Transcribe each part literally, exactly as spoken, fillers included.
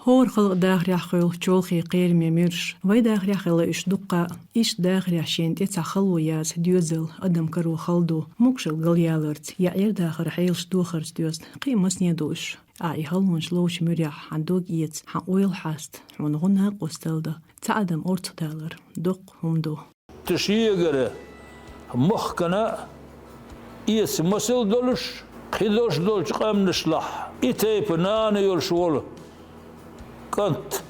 ХӀора халкъ дахарехь хуьлу чолхе кхераме муьрш. Вай дахарехь хилла уьш дуккха а. Иштта дахарехь шена тӀе цхьа хало яц доьзал, адам каро хала ду, могушалла галъяларца, я Ӏер-дахаран хьелаш дохарца доьзна, кхин а масане ду уьш. Ахь и халонаш ловчу муьрехь хьан дог эца, хьан ойла хьаста, хьуна гӀо накъосталла дан. Цхьа адам орцах далар доккха хӀума ду. Шегара махкана а эца масал долуш, кхидолуш долчу къаьмнашлахь и тайпа нана йолуш волу кӀант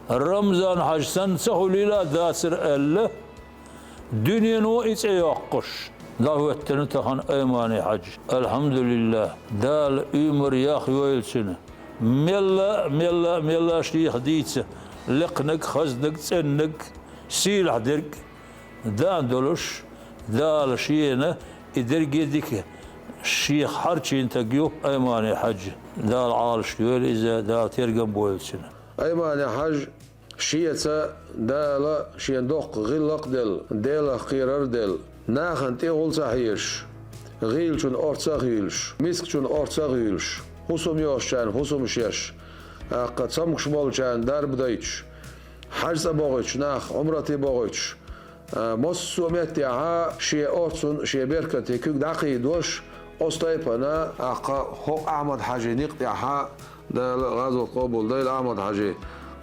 Рамзан-Хьаьжа санна ца хуьлийла дацара аьлла, дуьнено и цӀе йоккхуш, дӀахӀоьттина тахана Аймани-Хьаьжа. Алхьамдулиллахь, Дала уьймар яха йойла цуьнан. Мелла а, мелла а, мелла а шех дийца, лекханиг, хазниг, цӀенниг, сийлахь дерг дан долуш, Дала шена и дерриге дика шех хьарчийна стаг ю Аймани-Хьаьжа. Дала Ӏалашдойла иза, Дала тергам бойла цуьнан. Аймани-Хьаьжа шеца Дала шена доккха гӀиллакх а делла, Делах кхерар а делла, нахана тӀе гӀул ца хьежаш, гӀийлачун орца а хуьйлуш, мискачун орца а хуьйлуш, хӀусам йолчарна хӀусамаш еш, тӀаккха цомгуш болчарна дарба дойтуш, хьаьж цӀа бохуьйтуш, нах Ӏумрате бохуьйтуш, а, массо а меттехьа шен орцун, шен беркате куьг дӀакхийдош, оцу тайпана, тӀаккха хӀокху Ахьмад-Хьаьжин некъа тӀехьа, Дала гӀазот къобалдойла Ахьмад-Хьаьжин,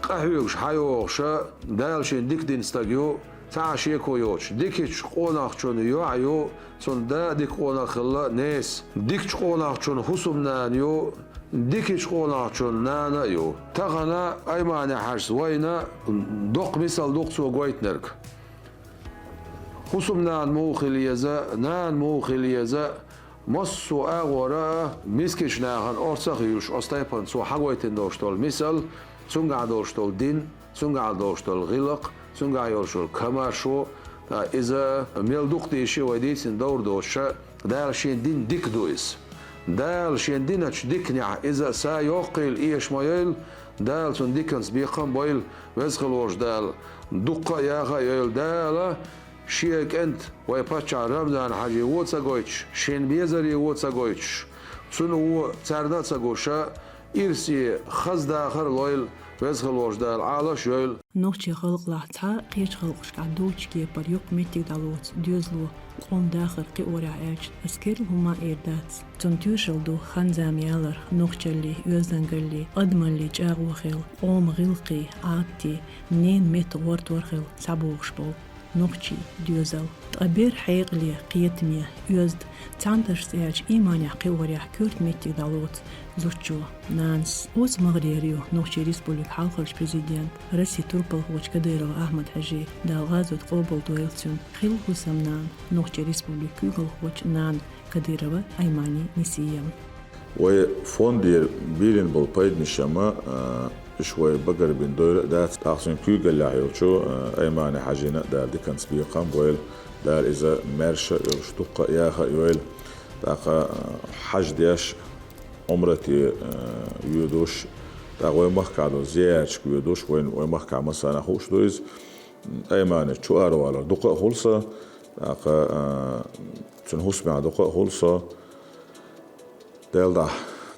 къахьоьгуш хьайогӀуша, Дала шена дика дина стаг ю, цхьа а шеко йоцуш, дикачу къонахчун йоӀ ю, цуьнан да дика къонах хилла, неса. Дикачу къонахчун хӀусамнана ю, дикачу къонахчун нана а ю. Тахана Аймани-Хьаьжас вайна доккха мисал ду-кх цо гойтинарг. ХӀусамнана муха хила еза, нана муха хила еза, массо а агӀора а мискачу нахана орца а хуьйлуш, оцу тайпана цо хьагойтина долуш долу мисал, цуьнгахь долуш долу дин, цуьнгахь долуш долу гӀиллакх, цуьнгахь йолуш йолу комаьршо, а, иза мел дукха дийши вай дийцина довр доцуша, Дала шена дина дика ду иза. Дала шена диначу диканехь иза са йоккхийла эша ма йойла, Дала цунна диканца бекхам а бойла, Веза хила волчу Дала дуккха а яха а йойла. Дала шен кӀант вай паччахь Рамзан-Хьаьжин вон ца гойтуш, шен безаре вон ца гойтуш, цуьнан вон царна а ца гуш, ирсе хаза дахар а лойла, Веза хила волчу Дала Ӏалаш а йойла. Нохчийн халкъалахь цхьа а кхечу халкъашкахь долчу кепара йоккха меттиг дӀалоцу доьзало къоман дахар кхиорехь аьлча, аса керла хӀума а эр дац. Цунна тоьшалла ду хан-зама яларх, нохчаллий, оьздангаллий, адамаллий чӀагӀо хила, къоман гӀиллакхий, Ӏадатий, ненан меттан гӀортор хила схьабогӀуш болу нохчийн доьзал. Ткъа бер хьекъале, кхетаме, оьзда, цхьаьнаташца аьлча, ийманехь кхиорехь коьрта меттиг дӀалоцу зудчо, нанас. Оцу магӀарера ю Нохчийн Республикан хьалхарчу президент, Россин турпалхочу Кадыров Ахьмад-Хьаьжин, Дала гӀазот къобалдойла цуьнан, хилла хӀусамнана, Нохчийн Республикан куьйгалхочу нана Кадырова Аймани Нисиевна. Вай фондера бийрина болу пайданаш а, а, уьш вай багарбина дойла а дац, тӀаккха цуьнан куьйгаллехь йолчу, а, Аймани-Хьаьжина а Дала диканца бекхам а бойла, Дала иза маьрша а йолуш, дуккха а яха а йойла. ТӀаккха, а, хьаьж деш, Ӏумрате, а, воьдуш, тӀаккха вай махкахь долу зияраташка воьдуш, вайн, вай махкахь массарна а хууш ду иза. Аймани чу аравалар дукха а хуьлу сан, тӀаккха, а, цуьнан хӀусамехь дукха а хуьлу сан. Делдахь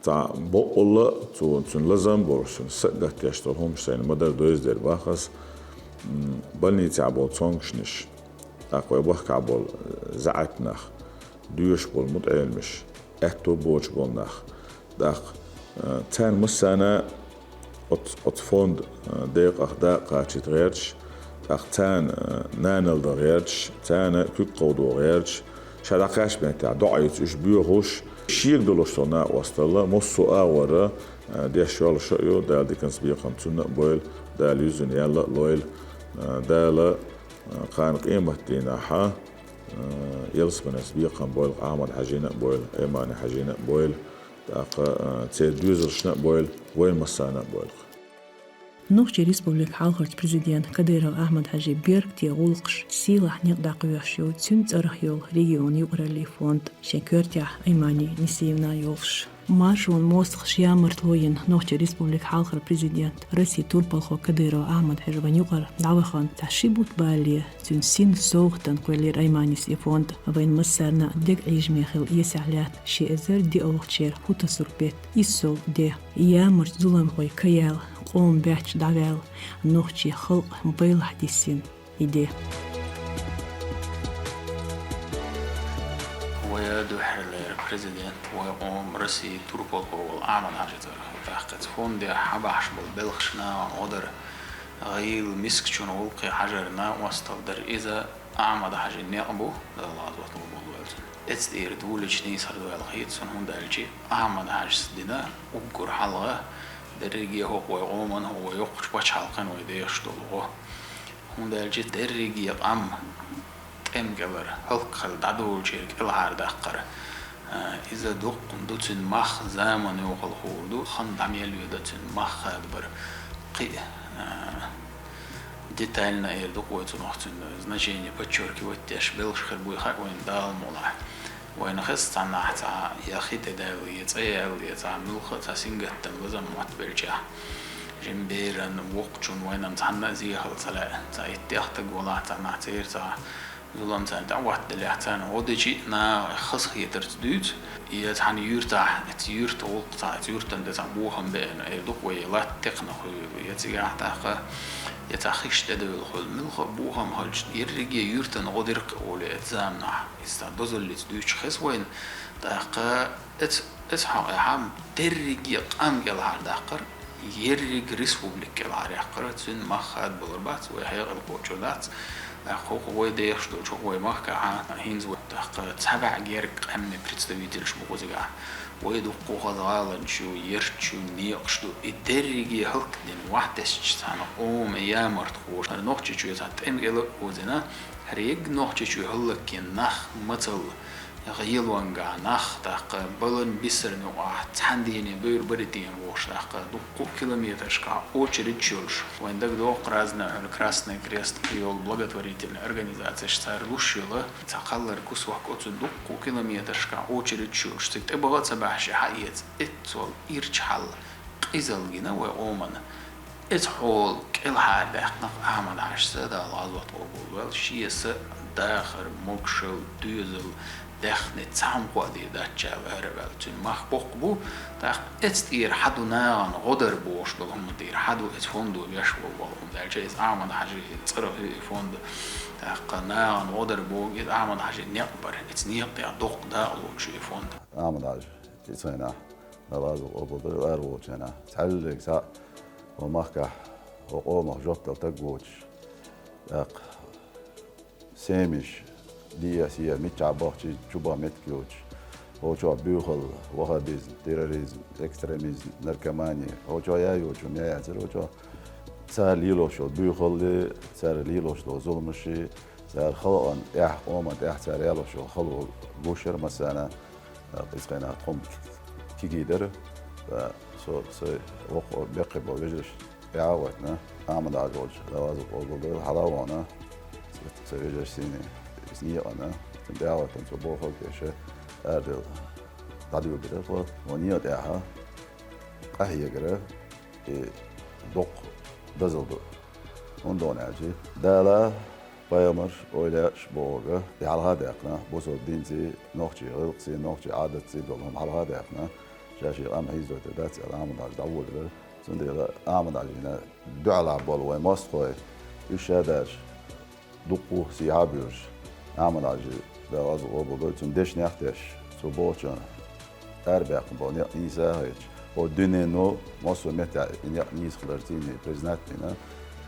цхьа боккъалла а цо, цуьнан лазам а болуш, цуьнан са а гатдеш долу хӀуманаш сайна ма-дарра дойза дерг боху ас. М, больницехь болу цомгушнаш, тӀаккха вай махкахь болу, э, заьӀап нах, доьшуш болу мутаӀеламаш, аьтто боцуш болу нах, тӀаккха, э, царна массарна оц-, оцу фондан, э, декъах дакъа кхачийта гӀерташ, тӀаккха царна, э, нанал дан гӀерташ, царна куьг кховдо гӀерташ, ша дӀакхаьчча меттехь доӀа йийца уьш боьхуш, шега долуш долу накъосталла массо а агӀора, э, деш йолуш а ю, Дала диканца бекхам цунна а бойла, Дала юьззина ял а лойла, э, Дала, э, кхана къематдийнахьа, э, ялсаманица бекхам бойла Ахьмад-Хьаьжина а бойла, Аймани-Хьаьжина а бойла, тӀаккха, а, церан доьзалшна а бойла, вайн массарна а бойла. Нохчийн Республикан хьалхарчу президент Кадыров Ахьмад-Хьаьжин беркате гӀуллакхаш сийлахь некъ дӀакхоьхьуш ю цуьнан цӀарах йолу регионан юкъараллин фонд, шен коьртехь Аймани Нисиевна йолуш. Маршонан мостагӀаша ямартло йина Нохчийн Республикан хьалхара президент, Россин турпалхо Кадыров Ахьмад-Хьажа вайна юкъара дӀавахана цхьа ши бутт балале, цуьнан синан совгӀатана кхоьллера Айманис и фонд. Вайна массарна а дега Ӏийжаме хила эсехь лаьтта ши эзар диъалгӀачеран хӀу тасарру бетта, иззал де. Ямарча зуламхой ка яьлла, къоман баьчча дӀаваьлла, нохчийн халкъ байлахь диссина и де. Вай дуьххьарлера президент, вай къоман Россин турпалхо волу Ахьмад-Хьажин цӀарах тӀаккха оцу фондехь хьабахьаш болу белхаш нахана гӀо дара. ГӀийла мискачун гӀуллакхе хьажар накъосталла дара. Иза Ахьмад-Хьажин некъ бу, Дала гӀазот къобалдойла цуьнан. Эцу тӀера долийча нийсхьара дойла хета суна, хӀунда аьлча Ахьмад-Хьажас дина уггар хьалха дерриге а хӀокху вай къоман а, хӀокху вай йоккхачу пачхьалкхана вай дехаш долу гӀо. ХӀунда аьлча дерриге а къам тӀемкӀелара, хӀаллакьхила дӀадолучеран кӀелхьардаккхар. А, иза дуккха ду цуьнан мах, заман йохалла хуур ду, хан дӀа мел йоьду цуьнан мах хадабар. Кхин а, а, детально эр ду-кх вай цунах, цуьнан значение подчеркивать деш, белхаш хир буй хаьа вайна Дала мукъалахь. Вайна хеза цхьаннахь цхьа я хи тӀедаьлла, я цӀе яьлла, я цхьа муьлхха а цхьа сингаттам, лазам моттабелчахь, жима беран, воккхачун вайна цхьанна а зехалла ца лаьа. Цхьа иттех стаг валахь, цхьаннахь церан цхьа зулам царна тӀе а хӀоттаделлехь, царна гӀо дичи а, наха хазахетарца дуьйцу. И цхьана юьртахь, оцу юьртан гӀуллакх цхьа, оцу юьртана тӀе цхьа бохам беана, эр ду-кх вай, я латта текхна хуьлу, я цигахь тӀаккха, я цхьа хиш тӀедевлла хуьлу, муьлхха а бохам хилча, ерриге юьртана гӀо дира-кх олу оцу заманахь. Иза цхьа дозаллица дуьйцуш хеза вайна. ТӀаккха оцу, оцу хьокъехь дерриге а къам кӀелхьардаккхар, ерриг республика кӀелхьаръяккхар, цуьнан мах хадабалур бац, вай хьекъал кхочур дац. ТӀаккха хӀокху вай дехаш долчу хӀокху вай махкахь хӀинца вай тӀаккха цхьа бӀе гергга къаьмнийн представительш бу кхузигахь. Вай дуккха хаза гӀаланаш ю, ярташ ю, некъаш ду. И дерриге хӀаллакдина, вахьтесча цхьана къоман ямартхоша, хӀара Нохчийчоь цхьа тӀемкӀел а озийна, хӀара егга Нохчийчоь хӀаллакйина нах мацалла, гӀелонга нах, тӀаккха балан бисарна юкъахь цхьана дийне бевр баритийна вохуш, тӀаккха дуккха а километрашкахь очередьш йолуш. Вайн дагадогӀу-кх разный хьуна Красный Крест, кхийолу благотворительный организацеш, цара луш йолу цхьа кхаллар кусок, оцу дуккха а километрашкахь очередьш йолуш, цига тӀебаха а ца баьхьаш хьаэца, эццол ирча хьал къизалла гина вай къомана. Оцу хьолан кӀелхьардаьккхина-кх Ахьмад-Хьажас, Дала гӀазот къобалдойла, шен са а дахар, могушалла, доьзал, даьхни цхьа хӀума кхоа дийр дац аьлла ара а ваьлла. Цуьнан мах боккха бу, тӀаккха оцу тӀера хьан ду нахана гӀо дар бохуш долу хӀума тӀера хьан ду оцу фондо веш волу, хӀунда аьлча иза Ахьмад-Хьажин цӀарах ю и фонд. ТӀаккха нахана гӀо дар боху иза Ахьмад-Хьажин некъ бара, оцу некъа тӀехь доккха дакъа лоцуш ю и фонд. Ахьмад-Хьажа, и цхьаннахь, Дала гӀазот къобалдойла, ара волчу хенахь, цхьаьллиг схьа вайн махкахь вайн къомах жоп дала стаг воцуш, тӀаккха семьяш, диъ-сиъ, миччахь бахча чу бан меттиг йоцуш, хӀокху чохь буьйхалла, ваххабизм, терроризм, экстремизм, наркомани, хӀокху чохь яй йоцуш хӀума яй яцара, хӀокху чохь цара лелош йолу буьйхаллий, цара лелош долу зуламаший, цара халкъана тӀехь, къомана тӀехь цара ялош йолу хало гуш яра массарна. ТӀаккха иза кхайнах тхо-м кегий дара. Ткъа со сайн воккха беккхий болу вежаршна тӀаьхьа а вайтина, Ахьмад-Хьажа волчу, Дала гӀазот къобалдойла, хьала а вахана, сан вежаршций, иза некъана, цунна тӀаьхьа а вайтина, цо бохург деш, араделла дӀадоьлхура тхо. Вайн некъа тӀехь къахьегар и доккха дозалла ду. ХӀунда аьлча Дала пайхамарш, эвлаяаш бохург, и хьалха а даьккхина, бусалба динций, нохчийн гӀиллакхций, нохчийн Ӏадатций долу хӀума хьалха а даьккхина, ша шен къам хьийзадойтур дац аьлла, Ахьмад-Хьажа дӀаволавелира. Цундела Ахьмад-Хьажина дуьхьалахь болу вайн мостагӀий, уьш ша а даьлча, дуккха а сийсаз а буьйлуш, Ахьмад-Хьажин, Дала гӀазот къобалдойла, цуьнан дешнех а деш, цо бохучунна арабаьккхина болу некъ нийса а хеташ, хӀокху дуьнено массо а меттехь и некъ нийса хиларца признать а бина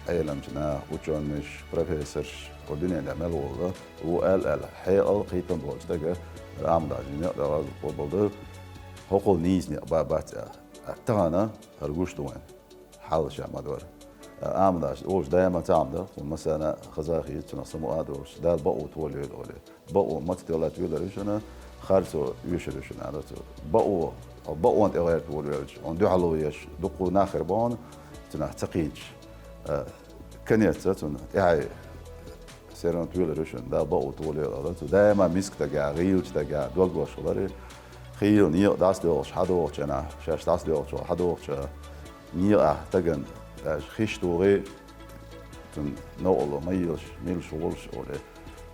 Ӏеламчу наха, учёныйш, профессорш, хӀокху дуьнен тӀехь мел волу, ву аьлла-аьлла, хьекъал, кхетам болчу стага, Ахьмад-Хьажин некъ, Дала гӀазот къобалдойла, хӀокхул нийса некъ бан бац аьлла. Тахана хӀара гуш ду вайн хьал ша ма-дарра. Ахьмад-Хьажас олуш даима цхьа хӀума дара, цунна массарна а хаза а хета, цунах самукъа а долуш, Дала бакъо толайойла олий. Бакъо маца тӀе латта велар ю шуна, харцо оьшур ю шуна, аьлла цо. Бакъо, хьо бакъонна тӀе гӀерта волавелча, хьуна дуьхьало еш дуккха а нах хир бу хьуна, цунах ца кхийдаш. Конец цунна тӀаьхье. Всё равно тоьлур ю шуна, Дала бакъо толайойла аьлла цо. Даима миска стагехь, гӀийлачу стагехь дог лозуш хилар и. Хийла некъа дӀасадоьлхуш хьадохучу хенахь, шаьш дӀасадоьлхучу хьадохучу некъахь стагана аьлча хиш тухий, цунна новкъарло ма йилаш, мила шу волуш олий.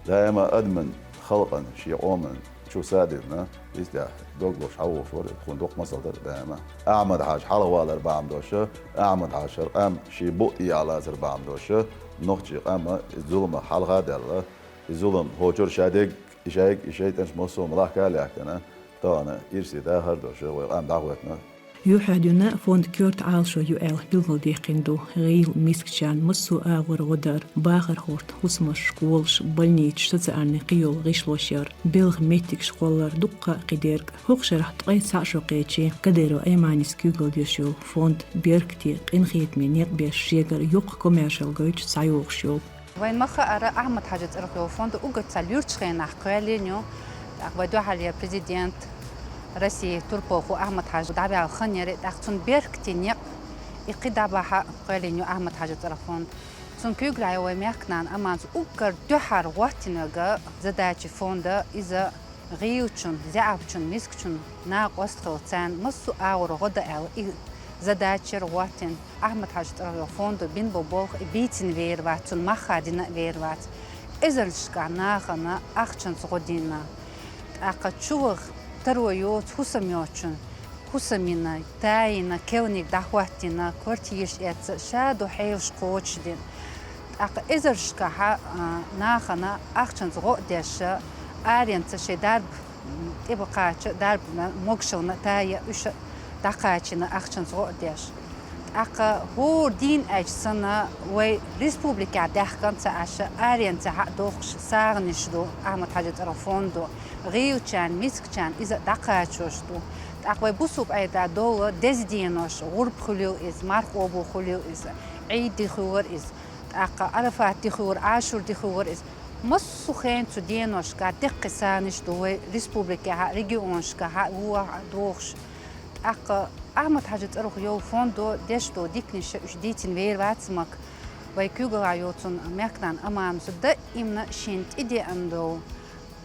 Даима адаман халкъана шен къоман чу са а диллина, иза тӀехь дог луш хьан вохуш вара, тхуна дукха масал дара даима. Ахьмад-Хьаьжа хьалхавалар бахьана долуш, Ахьмад-Хьаьжа хӀара къам шен букъ тӀехьа лазар бахьана долуш, нохчийн къам иза зуламах хьалха а даьлла, иза зулам хӀокхучуьра ша дерг, и шайга, и шайтӀанаш массо а ма лахка а лаьхкина, тахана ирсе дахар а долуш, вай къам дӀахӀоьттина. Юьхьанца дуьйна фонд коьрта Ӏалашо ю аьлла билгалдаьккхина ду. ГӀийла мискачарна массо а агӀор гӀо дар, бахархошна хӀусамаш, школаш, больницаш, социальни кхийолу гӀишлош яр, белхан меттигаш кхоллар, дуккха а кхидерг. ХӀокху шарахь ткъе цхьаъ шо кхечи Кадыров Айманис куьйгалла деш йолу фонд беркате, къинхетаме некъ беш шегара йоккха комаьршалла гойтуш схьайогӀуш йолу. Вайн ма-хаъара, Ахьмад-Хьаьжин цӀарах йолу фонд уггар цхьа луьрачу хенахь кхоьллина ю. ТӀаккха вай дуьхьал яра президент, России турпалхо Ахьмад-Хьаьжа дӀаваьлла хан яра, тӀаккха цунна беркате некъ, и кхин дӀа бахьа кхоьллина ю Ахьмад-Хьаьжин цӀарах фонд. Цунна куьйгалла йо вай мехкан нана Аманас уггар дуьххьара гӀоттина верг задача фонда иза. ГӀийлачун, заьӀапчун, мискачун накъост хила, царна массо а агӀор гӀо дан аьлла, и задача яра гӀоттина. Ахьмад-Хьаьжин цӀарах йолу фондо бина бо болх и бийцина вер вац, цунна мах а дина вер вац. Эзарнашкахь нахана ахчанца гӀо дина. ТӀаккха чуваха таро йоцу хӀусам йоцучун хӀусамина, тайина, кевниг дӀахӀоттийна, квартираш эцна, ша ду хьелаш кхочушдина. ТӀаккха эзаршкахьа, а, нахана ахчанца гӀо а деш, аренца шайн дарба, м, тӀе баккхача, дарбана, могушаллина тая уьш дӀакхачийна ахчанца гӀо а деш. ТӀаккха хӀора дийнахь санна вай республикехь даьхкина ца Ӏаш, аренца хьа а дохкуш сагӀанаш ду Ахьмад-Хьаьжин цӀарах фондо, гӀийлачарна, мискачарна иза дӀакхачош ду. ТӀаккха вай бусулба Ӏедал долу деза денош, гӀурба хуьлийла иза, марха къобал хуьлийла иза, Ӏийд де хуьлура иза, тӀаккха Ӏарафат де хуьлура, Ӏашур де хуьлура иза. Массо а хенахь цу деношкахь деккхий саниш ду вай республикехь а, регионашкахь а, вуьйхь а дохуш. ТӀаккха Ахьмад-Хьаьжин цӀарах йолу фондо деш долу диканаш уьш дийцина вер вац мага. Вай куьйгалла йоцун мехкан нана Аманас даимна шена тӀедеана долу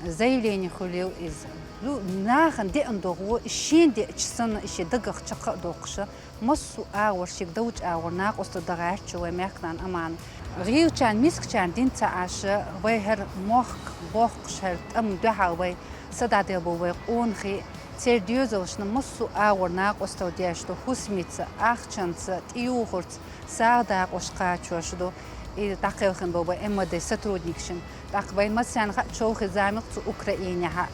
заявлени хуьлийла иза. Ну, нахана деана догӀу, и шена деача санна, и шен дагах чекх а доккхуш, массо а агӀор шега довзачу агӀор накъосталла дан гӀерташ ю вай мехкан нана Аманас. ГӀийлачарна, мискачарна дина ца Ӏаш, вай хӀара мохк боккхуш, хӀара тӀам дуьхьал вай са дӀаделла болу вай къонахий, церан доьзалшна массо а агӀор накъосталла деш ду, хӀусамица, ахчанца, тӀеюхурца, сагӀа дакъош кхачош ду. И дӀакхелхина болу вай М В Д сотрудникашна. ТӀаккха вайн массарна хаьа, чолхе заманахь цу Украинехь а,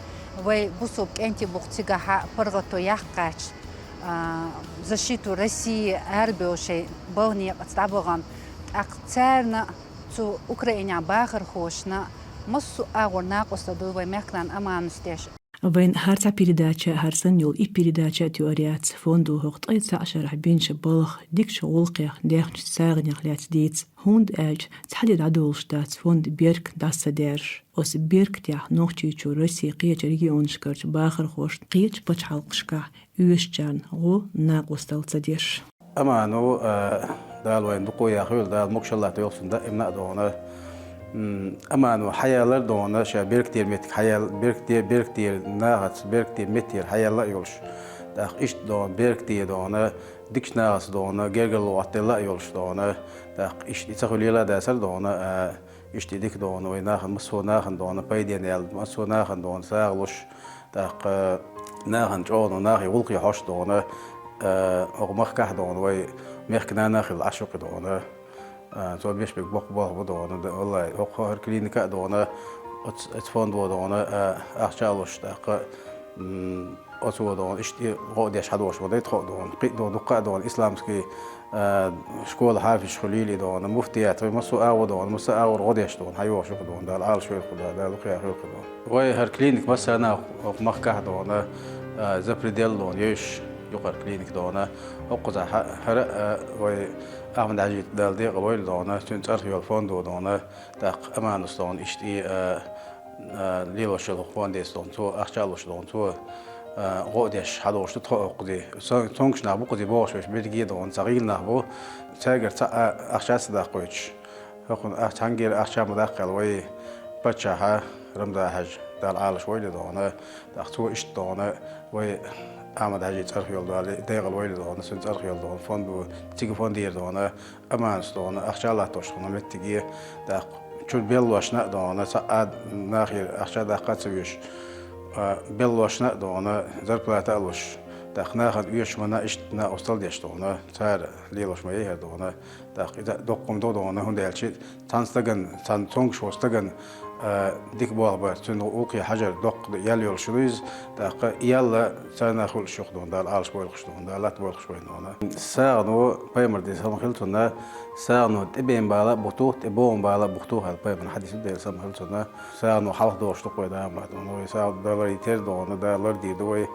вай бусулба кӀентий бу-кх цигахь а паргӀато яккхача, а, защиту России арабевлла шайн балха некъаца дӀабахана. ТӀаккха царна, цу Украинехь бахархошна массо а агӀор накъосталла ду вай мехкан нана Аманас деш. Вайн хӀара цхьа передача, хӀара санна йолу и передача а тоьар яц, фондо хӀокху ткъе цхьаъ шарахь бинчу балхах, дикачу гӀуллакхех, даьхначу сагӀанех лаьцна дийца. ХӀунда аьлча цхьа де дӀадолуш дац фонд беркате дӀаса ца дерзаш. Оцу беркатехь Нохчийчуьра, Россин кхечу регионашкарчу бахархошна, кхечу пачхьалкхашкахь оьшучарна гӀо, накъосталла ца деш. Амано, а, Дала вайна дукха а яхийла, Дала могушалла лойла цунна даимна а догӀуна. М, Амано хьаялар а догӀуна, ша беркате меттиг хьаял-, беркате, беркате нахаца, беркате меттера хьаяла а йолуш. ТӀаккха иштта догӀуна, беркате догӀуна, дикачу нахаца догӀуна, гергарло Ӏоттаделла а йолуш догӀуна. ТӀаккха иштта и ца хуьлийла а дацара догӀуна, а, иштта и дика догӀуна, вай нахана, массо а нахана догӀуна пайденна яьлла, массо а нахана догӀуна сагӀа луш, тӀаккха нахана чӀогӀа, нахе гӀуллакхе хьожуш догӀуна, а, хӀокху махкахь а догӀуна, вай мехкан нана а хилла Ӏаш ву-кх и догӀуна. А, цо беш берг боккха болх бу догӀуна, д-, валлай, хӀокху хӀара клиника а догӀуна, оц-, оцу фондо догӀуна, а, ахча а луш, тӀаккха, м, оцо догӀуна, иштта и гӀо а деш хьадогӀуш ма дай тхо а догӀуна. Кхин а догӀуна, дуккха а догӀуна, исламский, а, школа хьафизаш хуьлийла и догӀуна, муфтият, вай массо а агӀор догӀуна, массо а агӀор гӀо деш догӀуна, хьайогӀуш ю-кх догӀуна, Дала Ӏалашвойла-кх, Дала дукха а йойла-кх догӀуна. Вай хӀара клиника массарна а хӀокху махкахь а догӀуна, а, запредел догӀуна, йовзаш ю-кх хӀара клиника догӀуна. ХӀокхузахь хӀа-, хӀара а, вай Ахьмад-Хьаьжига Дала декъал войла догӀуна, цуьнан цӀарах йолу фондо догӀуна, тӀаккха Аманас догӀуна, иштта и, а, а, лелош йолу хӀокху фондеца догӀуна, цо ахча а луш догӀуна, цо, а, гӀо а деш хьадогӀуш ду тхо а хӀокхузе. Цо-, цомгуш нах бу-кх кхузий бохуш берш, бегий а догӀуна, цхьа гӀийла нах бу, цаьргара цхьа а ахча а ца даккхийтуш. ХӀокхунна ахча, цхьаьнгара ахча ма даккха аьлла, вай Паччахьа Рамзан-Хьажа, Дала Ӏалаш войла догӀана, тӀаккха цо иштта догӀана, вай Ахьмад-Хьажий цӀарах йола дола декъала войла догӀана, цун цӀарах йола догӀана фонд ву, цига фондера догӀана, аманас догӀана, ахча латтош догӀана меттиге, тӀаккха чура беллошна а догӀана, цхьа а нахера ахча даккха а ца веш, а, беллошна а догӀана, зарплата а луш, тӀаккха нахана оьшуш ма на иштта на устал деш догӀана, цара лелош ма яхьар догӀана, тӀаккха иза доккхум до догӀана, хӀунда аьлча цхьан стаган, цхьан цонгаш волу стаган, а, дика болх бар, цуьнан гӀуллакхе хьажар доккха ял йолуш ду иза, тӀаккха и ял царна хуьлуш ю-кх догӀана, Дала Ӏалаш бойла-кх уьш догӀана, Дала латта бойла-кх уьш вайна догӀана. СагӀано пайхамар деза хӀама хила цунна, сагӀано тӀебен бала а буту, тӀебогӀун бала а буту аьлла пайхамаран хьадис ду, Делан салам хила цунна. СагӀано хьалха догӀуш ду-кх вай дагӀма догӀана, вай сагӀано Дала лардийр тера ду вай,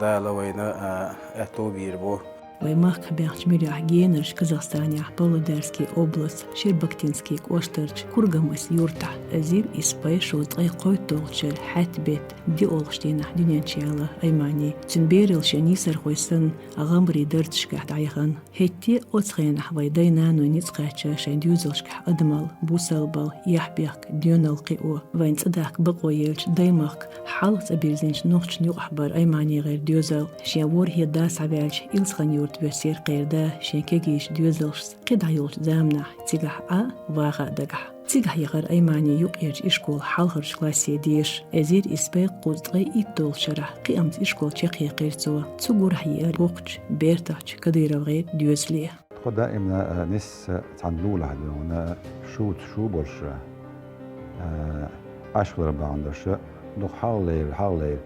Дала вайна, а, аьтто бийр бу. Вай махках баьхначу муьрехь генарчу Казахстанехь Павлодарский область Щербактинский кӀоштарчу Кургамас юьртахь Азир Исбай шовзткъе кхойтталгӀачу шеран хьаьтта беттан диъолгӀачу дийнахь дуьнен чу яьлла Аймани. Цуьнан бералла шен нийсархой санна, гӀамарийн дарцашкахь дӀаяхана. ХӀетте а оцу хенахь вайн дай-наной ницкъ кхаьчна шайн доьзалшкахь адамалла, бусалбалла, эхь-бехк, доьналла кхио. Вайна цӀа дахка бакъо еллачу даймахка хьалха цӀа бирзинчу нохчашна юкъахь бара Аймани-гӀеран доьзал. Шен ворхӀе да схьаваьлча, Илсхан-Юрта воьссира кхеран да шен кегийчу доьзалшца кхин дӀа йолчу заманахь цигахь Ӏа а, ваха а дагахь. Цигахь яхара Аймани юккъерчу ишколан хьалхарчу классе деша. Азир Исбай кхузткъе итталгӀачу шарахь кхиамца ишкол чекхъяьккхира цо. Цу гурахь еара боккхачу, бертахчу КадыровгӀеран доьзале. Тхо даимна, а, нисса цхьана лулахь дуьйна, шуца шу болуш, а, Ӏаш хилар бахьана долуш, дукха хьалхалера, хьалхалера,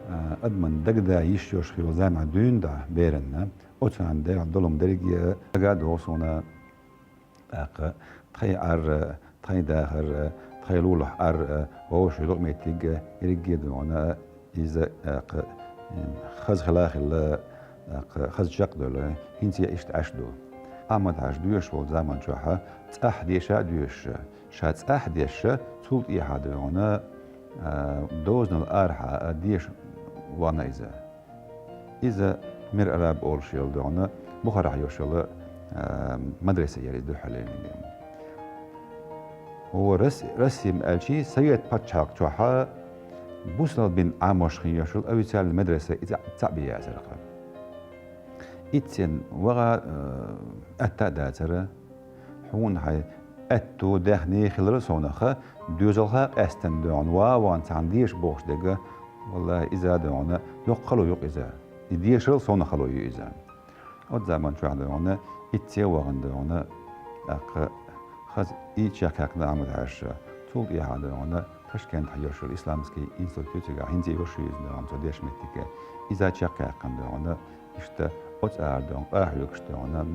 а, адаман дагада йиш йолуш хилла заманахь дуьйна дӀа беранна, оцу хенахь дегӀ долу-м дерриге а дага а догӀу суна, тӀаккха тхайн Ӏар, тхайн дахар, тхайн лулахь Ӏар, вовшах юкъаметтиг ерриге а дуьйна, иза, тӀаккха, хаза хила а хилла, тӀаккха хаза чекхдевлла, хӀинца а иштта Ӏаш ду. Ахьмад-Хьаьжа доьшуш волу заман чохь цӀахь деша а доьшуш, ша цӀахь дешша, цул тӀехьа дуьйна, а, дозанал арахьа а деша вахана иза. Иза Мир Араб олуш йолу дуьйна, Бухарахь йолуш йолу, а, мадраса яра иза дуьххьарлерниг. Ва Рас-, Расим аьлчи, Совет пачхьалкх чохь бусалба дин Ӏамош хин йолуш йолу официальный мадраса иза цхьаъ бен яцара-кх. Иццен ваха, а, атта а дацара, хьуна хьайн аьтту даьхни хилар а совнаха, доьзалха а къаьстина дуьйна, ва ван цхьаьна деша бохуш дерг, валлахӀи, иза дуьйна, йоккха хало ю-кх иза. И дешарал совнаха хало ю иза. Оцу заман чохь дуьйна, ицце а вахана дуьйна, тӀаккха хаза и чекхъяьккхина Ахьмад-Хьаьжас, цул тӀехьа дуьйна, Ташкентехь йолуш йолу исламский институт ю цигахь, хӀинца а йолуш ю иза дуьйна, цо дешначу меттиге. Иза чекхъяьккхина дуьйна, иштта оцу ара дуьйна, къахьоьгуш дуьйна,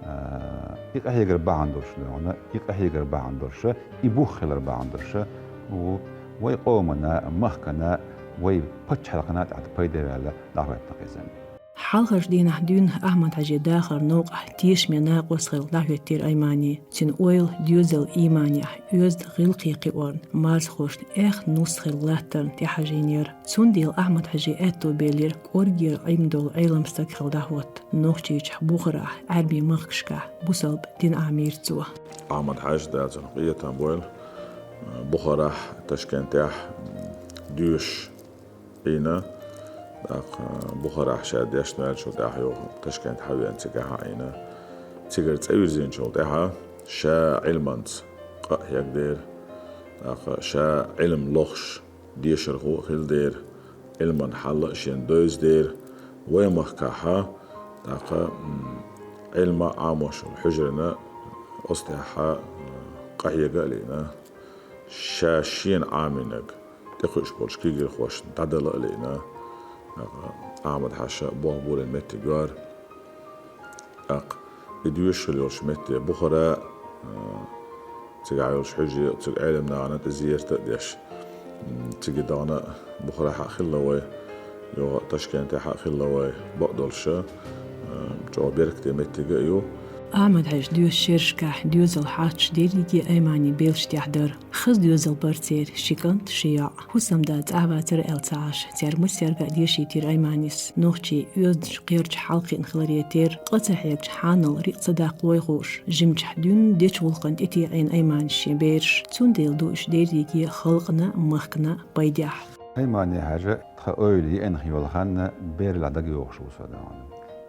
а, и къахьегар бахьана долуш дуьйна, и къахьегар бахьана долуш, и бух хилар бахьана долуш, ву-, вай къомана, махкана, вай пачхьалкхана тӀехь пайда ваьлла дӀахӀоьттина-кх иза. Хьалхарчу дийнахь дуьйна Ахьмад-Хьаьжин дахаран новкъахь тешаме накъост хилла дӀахӀоьттира Аймани. Цуьнан ойла доьзалан ийманехь, оьзда гӀиллакхе кхиорна, марзхошна эхь-нус хилла латтарна тӀехьажийнера. Цундела Ахьмад-Хьаьжин аьтто белира кӀоргера Ӏилма долу Ӏелам стаг хилла дӀахӀотта, Нохчийчохь, Бухарахь, Ӏаьрбийн махкашкахь бусалба дин Ӏамийра цо. Ахьмад-Хьаьжа, Дала цунах къинхетам бойла, Бухарахь, Ташкентехь доьшуш Ӏийна, тӀаккха Бухарахь ша дешна ваьллачул тӀаьхьа юха Ташкент хьавеана, цигахь а Ӏийна. Цигара цӀа вирзинчул тӀаьхьа ша Ӏилманца къа а хьегдера, тӀаккха ша Ӏилма лохуш дешархо а хилла дера, Ӏилман хьал а шена девза дера. Вай махкахь, тӀаккха, м, Ӏилма Ӏамош йолу хьуьжарна оцу тӀехь, м, къахьега а лиъна. Ша шена Ӏамийнарг тӀекхуьуш болчу кегийрхошна дӀадала а лиъна, Ахьмад-Хьаьжас болх бовлийна меттиг яра. ТӀаккха и доьшуш хилла йолчу метте Бухара, а, цигахь йолчу хьуьжаре, цига Ӏелам нахана тӀе зерат а деш, м, цига дахана Бухарахь а хилла вай, юха Ташкентехь а хилла вай, бакъдолуш, а, чӀогӀа беркате меттиг а ю. Ахьмад-Хьаьжа доьшучу шерашкахь доьзал хьош дерриге Аймани белшаш тӀехь дара. Хаза доьзал бара церан, ши кӀант, ши йоӀ. ХӀусамда цӀахь вацара аьлла ца Ӏаш, цаьрга массаьрга а дешийтира Айманис. Нохчий оьздачу кхерчахь хьалакхиъна хиларе терра, къа ца хьегча хьанал рикъ ца даккхалой хууш, жимчохь дуьйна дечу гӀуллакхана тӀетеӀийна Айманис шен бераш. Цундела ду уьш дерриге халкъана а, махкана а пайдехь. Аймани-Хьаьжа тхан ойла еана хин йолу хан бераллехь дагайогӀуш ву со дуьйна.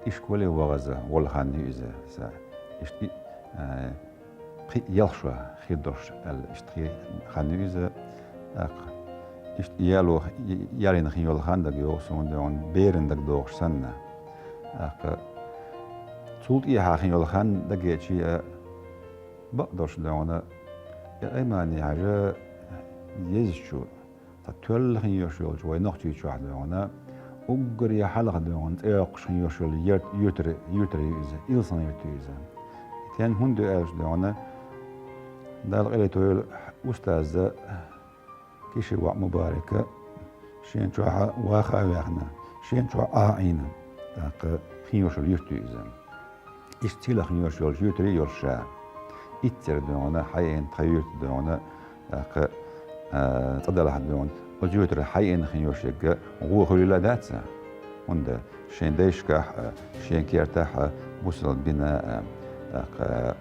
Ишколе вахаза волу хан ю иза сан. Иштта и, а, пхи ялх шо хир долуш аьлла, иштта хи-, хан ю иза. ТӀаккха иштта яло, ялийна хин йолу хан дагайогӀу суна дуьйна, берана дагадогӀуш санна. ТӀаккха цул тӀехьа хин йолу хан дагайича а, бакъдолуш дуьйна, и Аймани-Хьаьжа езачу, цхьа тоьлла хин йолуш йолчу вай Нохчийчохь дуьйна, уггаре хьалха дуьйна цӀе йоккхуш хин йолуш йолу юьрт-, юьртара, юьртара ю иза, Илсхан-Юрт ю иза. Тен хӀунда ю аьлча дуьйна, Далла къинхетам бойла, устаза Киши-воӀ Мубарак шен чохь ваха а ваьхна, шен чохь Ӏа а Ӏийна, тӀаккха хин йолуш йолу юьрт ю иза. Иштта цигахь хин йолуш йолчу юьртара а йолуш ша. Иццара дуьйна, хьаеана тхан юьрта дуьйна, тӀаккха, а, цӀа далахь дуьйна, оцу юьртара хьаеана хин йолуш ерг гӀо хуьлийла дац, хӀунда шен дайшкахь а, шен кертахь а, бусалба дина а, тӀаккха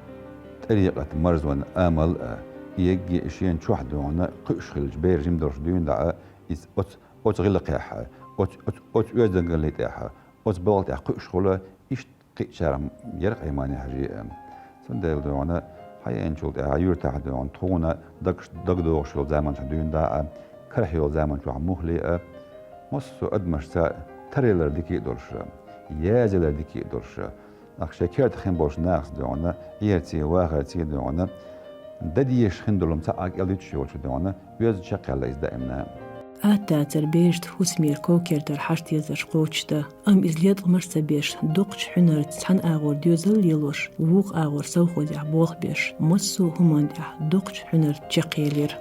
тӀарикъат марзонан амал а, и ерриге а шен чохь дуьйна кхуьуш хилча, бер жима долуш дуьйна дӀа а, иза оцу, оцу гӀиллакхехь а, оцу, оцу, оцу оьздангаллин тӀехь а, оцу балха тӀехь кхуьуш хуьлу, иштта кхиъчарах яра Аймани-Хьаьжа а. Цундела дуьйна, хьаеанчул тӀаьхьа юьртахь дуьйна, тхуна дагаш-, дагадогӀуш йолу заманчохь дуьйна дӀа а, карахь йолу заманчохь муххале а, массо а адамашца таръялар дика а долуш, язъялар дика а долуш, нах шайн керта хин болчу нахаца дуьйна, Ӏерций, вахарций дуьйна, дан дезаш хин долу хӀума цхьа а кӀел дуьтуш йолчу дуьйна, оьзда чекхъяьлла иза даимна. Аттацара берашна хӀусамера ков-кертара хьашт-езарш кхочушдан, амма иза леткъамаш а ца беш, доккхачу хьуьнарца цхьана агӀор доьзал а лелош, вукху агӀор совхозехь болх беш, массо а хӀуманна тӀехь доккхачу хьуьнарца чекхъелира.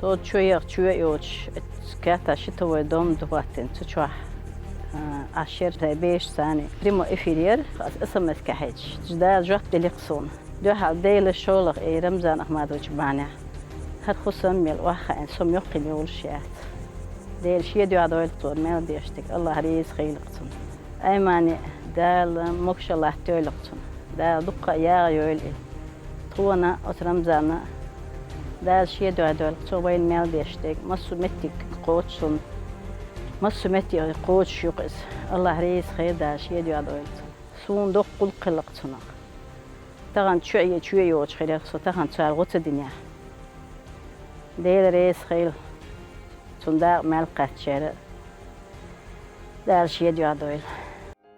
Со чоьхьа чоь а йоцуш, кхетта щитовой дом дӀахӀоттийна цу чохь, а, Ӏаш яра сайн бешаш царна. Прямой эфир яра, аса СМС кхаьчча, Дала жоп делира суна. Дуьхьал Делан шолгӀа, эй, Рамзан Ахмадовича бахьанехь. ХӀара хӀусам мел охьахаийна, со мохк йолуш яц. Дела шен дуьхьа дойла цунна мел деш дерг, АллахӀ реза хуьлда цунна. Аймани, Дала могашалла латтойла цунна. Дала дуккха а ягӀа йойла и. Тхуна, оцу Рамзанна, Дала шен дуьхьа дойла, цо вайна мел деш дерг, массо а меттиг кхочуш цунна. Массо а меттиг кхочуш ю-кх иза. АллахӀ реза хуьлда, Дала шен дуьхьа дойла цунна. Суна доккха гӀуллакх хилла-кх цунах. Тахана чоь а, чоь а йоцуш хир яра со, тахана цара гӀо ца динехь. Дела реза хуьлда цунна, дакъа мел кхаьчнера. Дала шен дуьхьа дойла.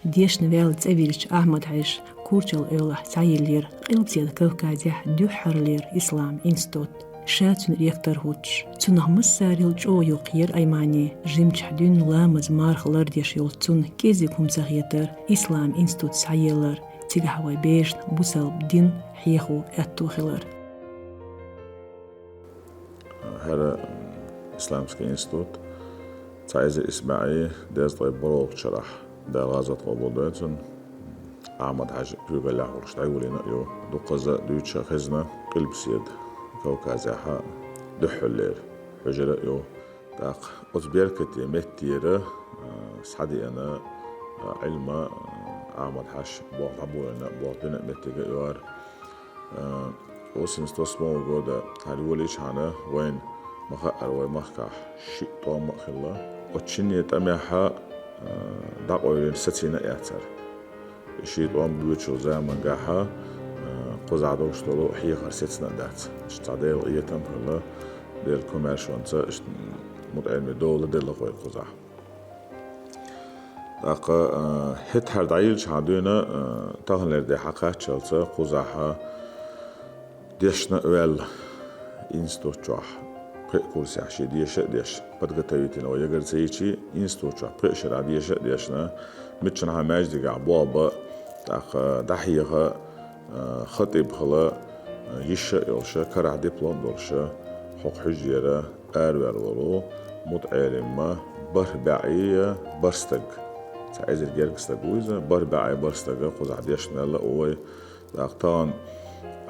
Дешна ваьлла цӀа виллича Ахьмад-Хьаьжа Курчал-Эвлахь схьайиллира Къилбаседа Кавказехь дуьххьарлера ислам институт. Ша цуьнан ректор хӀуттуш, цунах массарел чӀогӀа юккъера Аймани. Жимчохь дуьйна ламаз, марха лардеш йолчу цунна кӀезиг хӀума ца хетара ислам институт схьаеллар, цигахь вайн берашна бусалба дин хьехо аьтто хилар. ХӀара исламский институт цхьа эзар исс бӀе дезткъе бархӀалгӀачу шарахь, Дала гӀазот къобалдойла цуьнан, Ахьмад-Хьаьжа куьйгаллехь волуш дӀайолийна а ю. Дуккхаза дуьйцуш а хезна, Къилбаседа Кавказехь дуьххьарлера хьуьжар а ю. ТӀаккха оцу беркате меттера, а, схьадеана, а, Ӏилма, а, Ахьмад-Хьаьжа болх дӀаболийна, болх бина а меттиг а ю хӀара. А, восемьдесят восьмого года хӀара йолийчхьана вайна ма-хаъара вай махкахь шиъ тӀом а хилла. Оцу шинне тӀамехь, а, дӀакъовлина сацийна а яцара. Ши тӀом боьдучу замангахь, а, кхузахь долуш долу хьехар сецна а дац. Цхьа Делан къинхетам хилла, Делан комаьршонца, иштта мутаӀелламе дола делла вай кхузахь. ТӀаккха, а, хӀетахьара дӀайилличхьана дуьйна, а, таханлера де хьакхаччалца кхузахь дешна а ваьлла институт чохь, пхеа курсехь шен деша а деш, подготовительный вай ЕГЭ-ца йичи, институт чохь пхеа шарахь деша а дешна, миччанхьа маьждигехь болх бан, тӀаккха дӀахьеха, а, хатӀиб хила, а, йиш а йолуша, карахь диплом а долуша, хӀокху хьуьжарера араваьлла волу МутаӀелим БархӀ бӀе бархӀ стаг. Цхьа эзар гергга стаг ву иза, бархӀ бӀе бархӀ стага кхузахь дешна мелла а ву вай. ТӀаккха тахана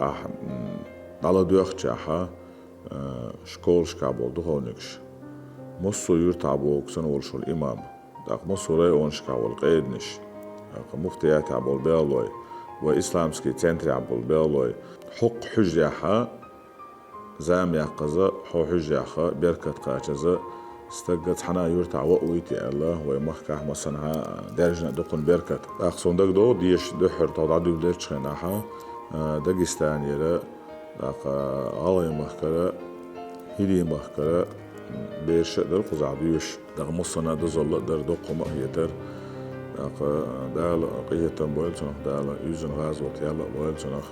ахь, м, дӀаладоьхначехьа, а, школашкахь болу духовникаш, массо а юьртахь боху санна волуш волу имам, тӀаккха массо а районашкахь волу къеданаш, тӀаккха муфтиятехь болу беллой, вай исламский центрехь болу беллой, хӀокху хьуьжарехьа зама яккхаза, хьо хьуьжарехьа беркат кхачаза, стагга цхьана юьртахь ваъ вуй те аьлла, вай махкахь массанхьа даьржина а ду кхунна беркат. ТӀаккха суна дагадогӀу, деша дуьххьара тхо дӀадуьйладелчу хенахьа, а, Дагестанера, тӀаккха ГӀалгӀай махкара, ХӀирийн махкара бераш а дара кхузахь доьшуш. ТӀаккха массанхьа дозалла а дара, доккха хӀума а хетара. ТӀаккха Дала къинхетам бойла цунах, Дала юьззина гӀазот яла а бойла цунах.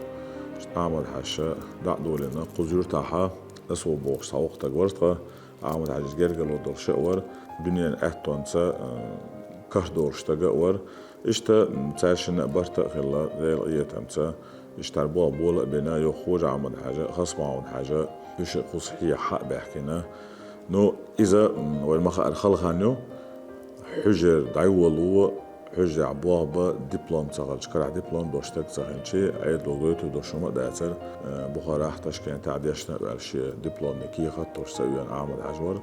Ахьмад-Хьаьжа дӀа а долийна, кхуза юьртахьа, Асо бохуш цхьа воккха стаг вара тхан, Ахьмад-Хьаьжас гергарло долуш а вара, дуьненан аьттонца, а, карх долуш стаг а вара. Иштта, м, цаьршинна а барт а хилла, Делан къинхетамца. Иштта тхьара болх бола а бина, юха Хож-Ахьмад-Хьаьжа, Хасмахьмад-Хьаьжа, уьш а кхуза хьеха схьа а баьхкина. Ну, иза, м, вайна ма-хаъара, хала хан ю, хьуьжар дӀайолало, хьуьжарехь болх бан диплом ца хилча, карахь диплом долуш стаг ца хилча, Ӏедало гойтур долуш хӀума а дацара, э, Бухарахь, Ташкентехь дешна а ваьлла, шен дипломный кехат а долуш ца веана Ахьмад-Хьаьжа вара.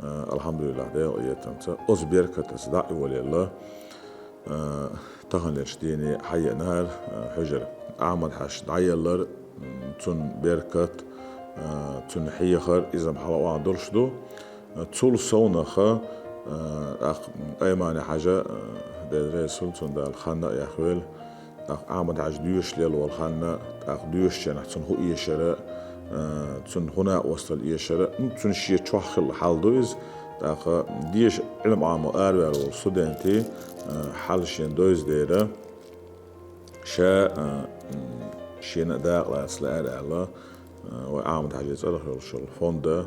Э, алхьамдулиллахӀ, Делан къинхетамца, оцу беркатаца дӀа а йолаелла, э, таханлерчу дийне схьаеанара, э, хьуьжар. Ахьмад-Хьаьжас дӀаеллар, м, цуьнан беркат, э, цуьнан хьехар, иза-м хьала охьа долуш ду. Цул совнаха, а, тӀаккха Аймани-Хьаьжа, а, Дела реза хуьлда цунна, Дала хан а яхвелла, тӀаккха Ахьмад-Хьаьжа доьшуш лела волу хан, тӀаккха доьшучу хенахь цунна хӀун эшара, а, цунна хӀун накъосталла эшара, ну, цуьнан шен чохь хилла хьал ду иза, тӀаккха деша Ӏилма Ӏамо араваьлла волу студентий, а, хьал шена довза дера. Ша, а, м, шена а дакъа лаца лаьара аьлла, а, вай Ахьмад-Хьаьжин цӀарах йолуш йолу фонда,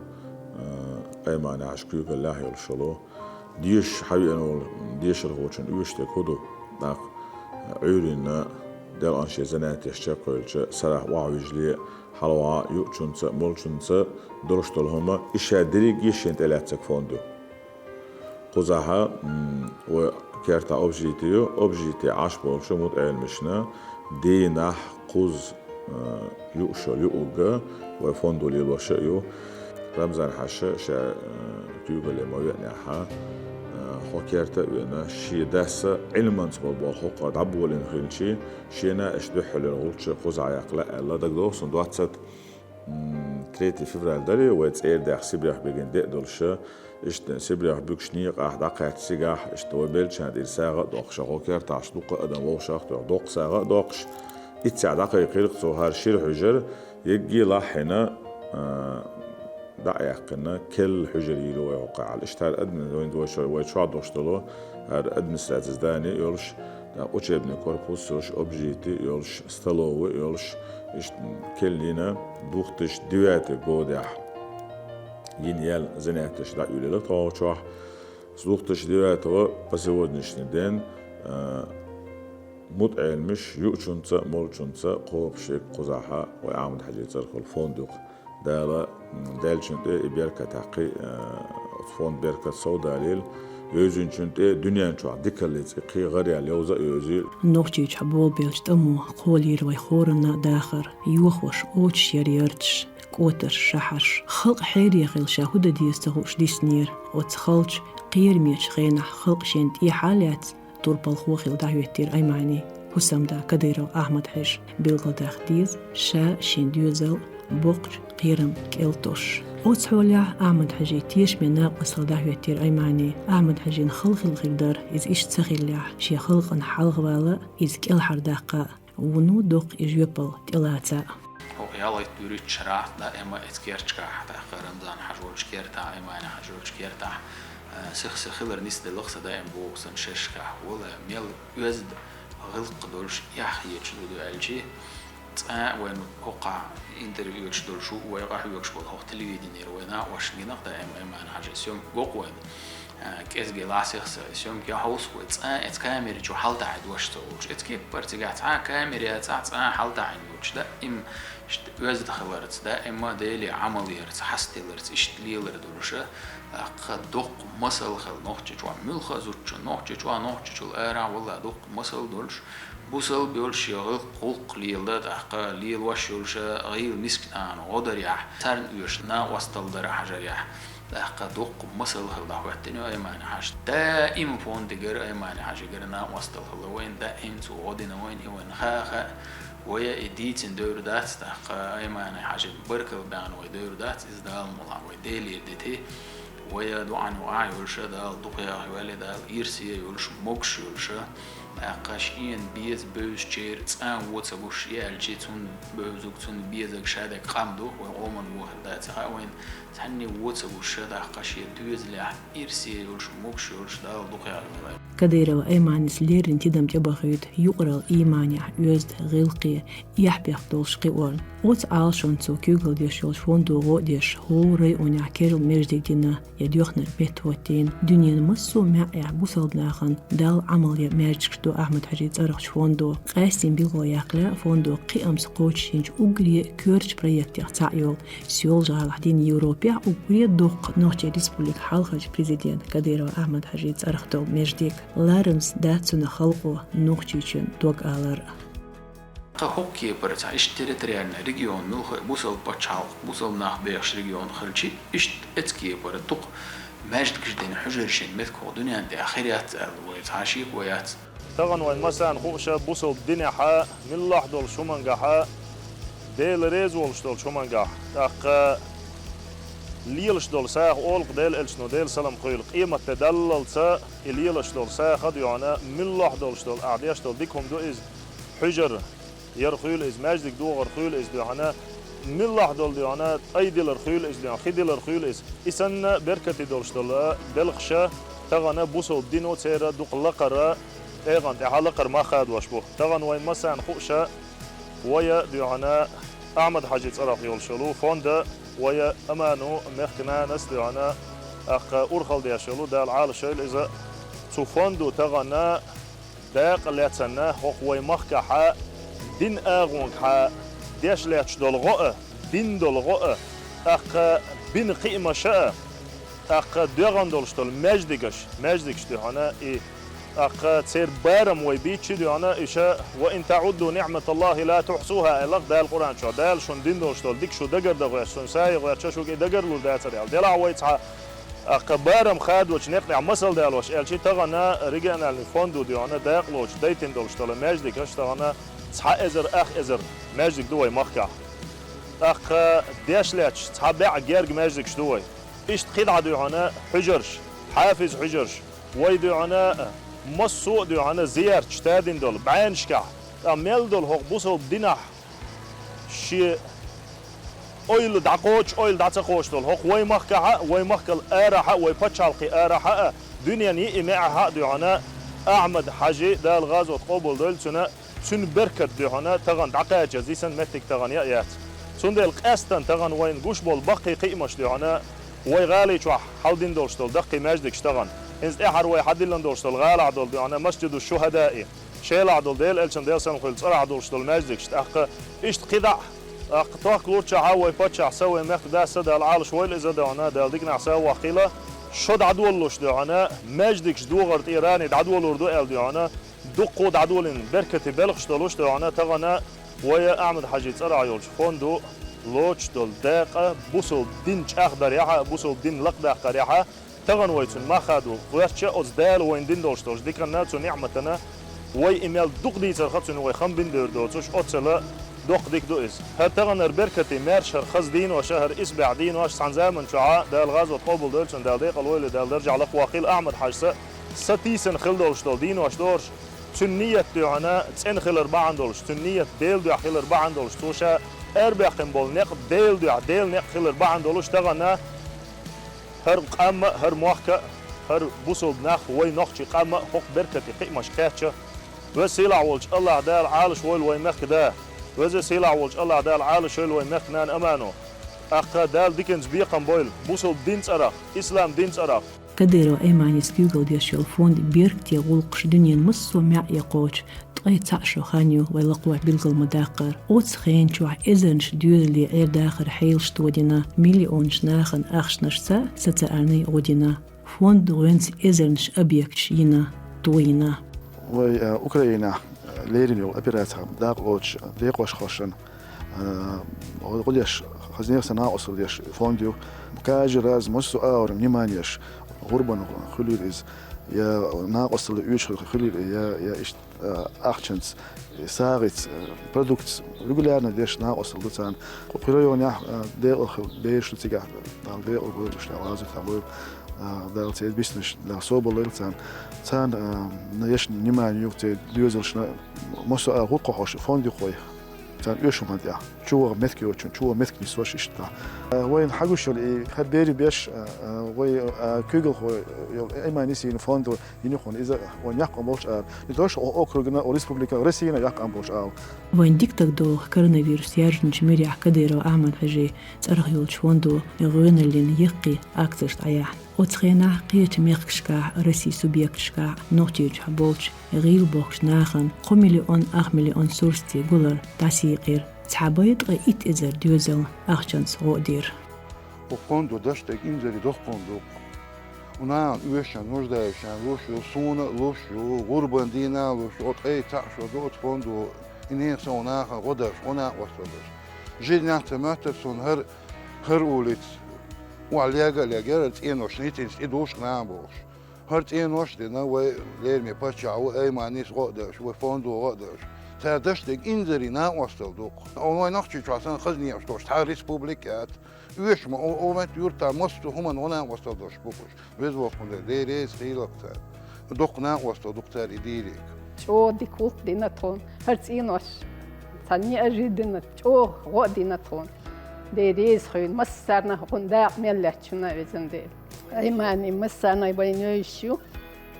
а, Аймани-Хьаьжин куьйгаллехь йолуш йолу. Дешаш хьавеана волу дешархочун оьшуш дерг хӀун ду? ТӀаккха, а, Ӏуьйранна делкъан шен занятеш чекхвелча, сарахь охьавижале, хьалавахьа юучунца а, молчунца а долуш долу хӀума, и ша дерриге а шена тӀелаьцнарг фонд ю. Кхузахьа, м, вай кертахь общежитие ю, общежитехь Ӏаш болчу мутаӀеламашна дийнахь кхузза, а, юуш йолу юург вай фондо лелош а ю. Рамзан-Хьаьжа ша, а, куьйгалле ма веанехь, а, хӀокху керта а веана, шен дас Ӏилманца болу болх хӀокхуьнга дӀаболийна хилча, шена а иштта дуьххьарлера гӀулч кхузахь яккха лаьа аьлла, дагадогӀу суна, двадцать М, третье февраль дарий, вай цӀера даьхна Сибрехь бегина де а долуш, иштта Сибрехь буьгучу некъахь дӀакхаьчча цигахь, иштта вай беллачарна тӀера сагӀа а доккхуш, хӀокху кертахь дуккха а адам вовшах а тоьхна, доккха сагӀа а доккхуш, иццехь дӀакхайкхира-кх цо хӀара шира хьуьжар, еггий лаххьина, а, дӀа а яьккхина, керла хьуьжар йийр ю вай хӀокхахь аьлла. Иштта хӀара адми-, вайн вай чо-, вай чохь долуш долу, хӀара администрацин здани а йолуш, тӀаккха учебный корпус а йолуш, общежитие а йолуш, столовая а йолуш, иштта керла йина, двух тысячи девятый годехь йина яьлла занятеш дӀа а йолаелла тхо хӀокху чохь. С двух тысячи девятого по сегодняшний день, а, мутаӀеламаш юучунца а, молчунца а кхобуш ерг кхузахьа вай Ахьмад-Хьаьжин цӀарах йолу фонд ю-кх. Дала, м, даьллачун тӀе и беркат хьакхи, а, оцу фонд беркат совдалийла, вевзинчун тӀе дуьнен чохь дикаллица и кхин гӀараяьлла йовза а йовзийла. Нохчийчохь болабеллачу тӀамо кхолийра вай хӀоранна а дахар, йохош, оцуш яра ярташ, кӀотарш, шахьарш. Халкъ хьере хилла ша хӀун дан деза ца хууш диснера. Оцу халчу кхерамечу хенахь халкъ шен тӀехьа а лаьцна, турпалхо хилла дӀахӀоьттира Аймани, хӀусамда Кадыров Ахьмад-Хьаьжа. Билгалдаккха деза, ша шен доьзал боккхачу кхерамна кӀел тосуш. Оцу хьолехь Ахьмад-Хьаьжин тешаме накъосталла дӀахӀоьттира Аймани. Ахьмад-Хьаьжин хала хилла хир дара, иза иштта ца хиллехь, шен халкъана хьалхавала, иза кӀелхьардаккха, вуно доккха и жоьпалла тӀелаца. ХӀокху ялхиттан вуьрхӀитта шарахь даима эцу керташкахь, тӀаккха Рамзан-Хьаьжа волчу кертахь, Аймани-Хьаьжа волчу кертахь, э, сих-сих хилар нисделла-кх сан даима боху сан шерашкахь, вала мел оьзда, гӀиллакх долуш эхь хеташ ду аьлчи, Цкъа вайн хӀокху интервьюш долуш ву, вай къахьоьгуш болу хӀокху телевиденера вайн накъосташна гина-кх даим Аймани-Хьаьжин съёмкаш, гӀо-кх вайн, а, кӀезиг лаьцна а, съёмкаш хьовсу вай, цкъа эцу камери чу хьалатаӀийна дош ца олуш. Эцу кепара цигахь цхьа а камера яцахь, цкъа а хьалатаӀийна дош. Даим иштта оьзда хиларца, даим Деле Ӏамал ярца, хьасталуш ярца, иштта лелар долуш, тӀаккха доккха масал хилла Нохчийчохь, муьлхха а зудчун, Нохчийчохь, Нохчийчул арахь, валлахӀи, доккха масал долуш, бусалба йолуш, шен гӀуллакх лелла, тӀаккха лелош йолуш, гӀийла мискачу нахана гӀо дарехь, царна оьшуш накъосталла дара хьажарехь, тӀаккха доккха масал хилла дӀахӀоьттина ю Аймани-Хьаьжа. Даим фондагара, Аймани-Хьаьжигара накъосталла хилла вайна, даим цо гӀо дина вайна, и вайна хаа а хаьа. Вай и дийцина девр дац, тӀаккха Аймани-Хьаьжин баркалла баьхна вай девр дац, иза Дала мукъ лахь вай Делера дити. Вай доӀана юкъахь йолуш, Дала дукха яхйойла, Дала ирсе йолуш, могуш йолуш, тӀаккха шена беза бевзачеран цкъа а вон ца гуш, и аьлча, цунна бевзарг, цунна безарг ша дерг къам ду, вай къоман вон хир дац, ца хаьа вайна, цхьанне а вон ца гуш, тӀаккха шен доьзалехь ирсе йолуш, могуш йолуш, Дала дукха яхйойла. Кадырова Айманис леррина тидам тӀебахийта юкъаралла, ийманехь, оьзда гӀиллакхе, эхь-бехк долуш кхиорна. Оцу Ӏалашонца цо куьйгалла деш йолчу фондо гӀо а деш, хӀора районехь керла маьждиг дина я доьхнарг меттахӀоттийна. Дуьненан массо а маьӀӀехь бусалба нахана Далла Ӏамал ян маьждигаш ду Ахьмад-Хьаьжин цӀарахчу фондо. Къаьстина билгалъяккхале, фондо кхиамца кхочушйинчу уггаре а коьртачу проектех цхьаъ йолу, Соьлжа-ГӀалахь дина, Европехь уггаре а доккха Нохчийн Республикан хьалхарчу президентан Кадыров Ахьмад-Хьаьжин цӀарах долу маьждиг. Ларамца дац цунах халкъо Нохчийчоьнан дог алар. Кхин хӀокху кепара цхьа иштта территориальный регион муьлхха а бусалба пачхьалкх, бусалба нах бехаш регион хилча, иштта эцу кепара дукха маьждигаш дина хьуьжаршна меттиг хӀокху дуьненна тӀехь хир яц аьлла вай цхьа а шеко яц. Тахана вайн массарна хууш, бусалба динехь муьлхха долчу хӀумангахь, Дела реза волуш долчу хӀумангахь, тӀаккха лелаш долу сагӀа олу-кх Делан элчано, Делан салам хуьлда, къематде даллалц и лелаш долу сагӀа дуьхьана, муьлхха долуш долу, ахь деш долу дика хӀума ду иза, хьуьжар яр хуьлу иза, маьждиг дохор хуьлу иза дуьхьана, муьлхха долу дуьхьана, тӀай дилар хуьлу иза дуьхьана, хи дилар хуьлу иза. И санна беркате долуш долу белхаш тахана бусалба дино церан дукха лакхара, тӀегӀан тӀехь лакхара мах хадош бу. Тахана вайн массарна хууш, вай дуьхьана Ахьмад-Хьаьжин цӀарах йолуш йолу фонд, вай Амано мехкан нанас дуьхьана, тӀаккха урхалла деш йолу, Дала Ӏалашйойла иза, цу фонду тахана дакъа лаьцна хӀокху вай махкахь динан агӀонгахь деш лаьтташ долу гӀо а, дина долу гӀо а, тӀаккха бина кхиамаш а, тӀаккха доьгӀна долуш долу маьждигаш, маьждигаш дуьхьана и, тӀаккха церан барам вай бийцича дуьхьана, иша: «Ва ин таӀудду ниӀматаллахӀи ла тухьсухӀа», аьлла-кх Дала Къуръан чохь. Дала шуна дина долуш долу дика шу дагардан гӀоьртича, шуна са ян гӀоьртича, шуьга и дагарла дацар аьлла. Делахь вай цхьа тӀаккха барам хадочу некънехь масал далош, аьлча, тахана региональный фонду дуьхьана дакъа лоцуш дайтина долуш долу маьждигаш тахана цхьа эзар ах эзар маьждиг ду вай махкахь. ТӀаккха деш лаьтташ цхьа бӀе герга маьждигаш ду вай. Иштта кхидӀа дуьхьана хьуьжарш, хьафиз хьуьжарш, вай дуьхьана массо а дуьхьана зиярташ тадина долу бӀеннашкахь, ткъа мел долу хӀокху бусалба динахь шен ойла дӀакхочуш, ойла дӀа ца кхочуш долу хӀокху вай махкахь а, вай махкал арахь а, вай пачхьалкхе арахь а, дуьненан йиъ-маьӀӀехь а дуьхьана Ахьмад-Хьаьжи, Дала гӀазот къобалдойла цуьнан, цуьнан беркат дуьхьана тахана дӀакхачаза йисина меттиг тахана ян а яц. Цундела къаьстина тахана вайна гуш болу баккхий кхиамаш дуьхьана вай гӀали чохь хьалдина долуш долу даккхий маьждигаш тахана. ХӀинца тӀаьхьара вай хьадиллина долуш долу гӀалахь долу дуьхьана Масджиду Шухадаи, Шелахь долу Делан элчан, Делан салам хуьлда, цӀарахь долуш долу маьждигаш, тӀаккха иштта кхидӀа а, тӀаккха тохкалурчохь а вай паччахь са, вай мехкан дас са, Дала Ӏалашвойла иза, дуьхьана Дала диканехь са ваккхийла, шо дӀадолалуш дуьхьана маьждигаш догӀар тӀера а дӀадолур ду аьлла дуьхьана, дуккха а дӀадолийна беркате белхаш долуш дуьхьана тахана вай Ахьмад-Хьаьжин цӀарахь йолчу фонду лоцуш долу дакъа бусалба дин чӀагӀдарехь а, бусалба дин лакхадаккхарехь а, тахана вай цуьнан мах хадо гӀоьртича, оцу Дала вайна дина долуш долчу диканна, цу ниӀматана, вай и мел дукха дийцарх а цуьнан вай хам бина девр доцуш, оццул доккха дика ду иза. ХӀара таханара беркате маьрша, хӀара хаза денош а, хӀара исбаьхьа денош а, цхьана заман чохь а, Дала гӀазот къобалдойла цуьнан, Дала декъал войла, Дала даржехь лакхаваккхийла Ахьмад-Хьаьжас, са тийсина хила долуш долу денош догӀуш, цуьнан ният дуьхьана цӀена хилар бахьана долуш, цуьнан ният Делан дуьхьа хилар бахьана долуш, цо ша арабаьккхина болу некъ Делан дуьхьа, Делан некъ хилар бахьана долуш тахана хӀара къам а, хӀара мохк а, хӀара бусалба нах, вай нохчийн къам а хӀокху беркате кхиамашка кхаьчча, веза-сийлахь волчу АллахӀ Дала Ӏалашвойла вай мехкан да. Веза сийлахь волчу АллахӀ Дала Ӏалашойла вайн мехкан нана Амано. ТӀаккха Дала диканца бекхам бойла бусалба дин цӀарах, ислам дин цӀарах. Кадыров Айманис куьйгалла деш йолу фонд беркате гӀуллакхаш дуьненан массо а маьӀӀе кхочу ткъе цхьаъ шо хан ю вай лакхахь билгал ма-даккхара. Оцу хенан чохь эзарнаш доьзале Ӏер-дахаран хьелаш тодина, миллионаш нахана ахчанашца социальни гӀо дина. Фондан гӀоьнца эзарнаш объекташ йина, тойина. Вай, а, Украинехь, а, лерина йолу операцехь дакъалоцуш декъошхошна, а, гӀо деш, хаза нехан санна накъосталла деш фонд ю. Каждый раз массо а агӀор внимание еш, гӀурбанна хуьлийла иза, я накъосталла оьшуш хуьлийла, я, я иштта а, ахчанца, сагӀица, а, продуктица регулярно деш накъосталла ду царна. Кху-, кху районехь, а, декъала хилла бераш ду цигахь, Дала декъала бойла уьш, Дала гӀазот бойла, а, Дала церан биснарш, Дала собар лойла царна. Царна, а, еш внимание ю церан доьзалшна, массо а гӀуллакх хьош фонд ю кху вай. Царна оьшу хӀуманна тӀехь. Чу ваха меттиг йоцучунна, чу ваха меттиг нисдеш иштта. А, вайна хьагуш йолу и хӀара берийн беш, а, а, вай, а, куьйгалхой йолу Айманис йина фондо йина хӀума иза вайн яккхий болуш ала. Не то что о-, округна, о, республика, Россина яккхий болуш ала. Вайн дика дагадогӀу коронавирус яржинчу муьрехь Кадыров Ахьмад-Хьаьжин цӀарах йолчу фондо гӀоьналлин яккхий акцеш дӀаяьхьна. Оцу хенахь кхечу мехкашкахь, Россин субъекташкахь, Нохчийчохь болчу гӀийла бохкучу нахана кхо миллион ах миллион сурсатийн гулар дӀасийкъира. Цхьа бӀе ткъе итт эзар доьзална ахчанца гӀо а дира. ХӀокхунна ду дашдерг инзаре доккхун ду. Нахана оьшучунна, нуждающаян луш ю, суна а луш ю, гӀурбан дийнахь а луш ю, ткъе цхьаъ шо ду оцу фондо, и нехан сов нахана гӀо деш, гӀо накъосталла деш. Жижиг нах ца моьттура суна хӀара, хӀара улица, охьа лега а легара, цӀенош нийсса тӀе душка нахана бохуш. ХӀара цӀенош а дина, вай лераме паччахь ву, Айманис гӀо а деш, вай фондо гӀо а деш. Цара дашдерг инзаре накъосталла ду-кх. О, вайн Нохчийчохь санна хаза некъаш долуш цхьа республика яц. Оьшу ма, о, о, вайн юьртахь массо а хӀуманна гӀо накъосталла долуш бу-кх уьш. Веза воккхун Дела, Дела реза хуьлда царна. Дукха накъосталла ду-кх цара и дийриг. ЧӀогӀа дика гӀуллакх дина тхуна. ХӀара цӀенош цхьа неӀажийдина, чӀогӀа гӀо а дина тхуна. Дела реза хуьлда массарна, хӀунда дакъа мел лаьттачунна а, везан Дела. Аймани массарна вайн йойуш ю,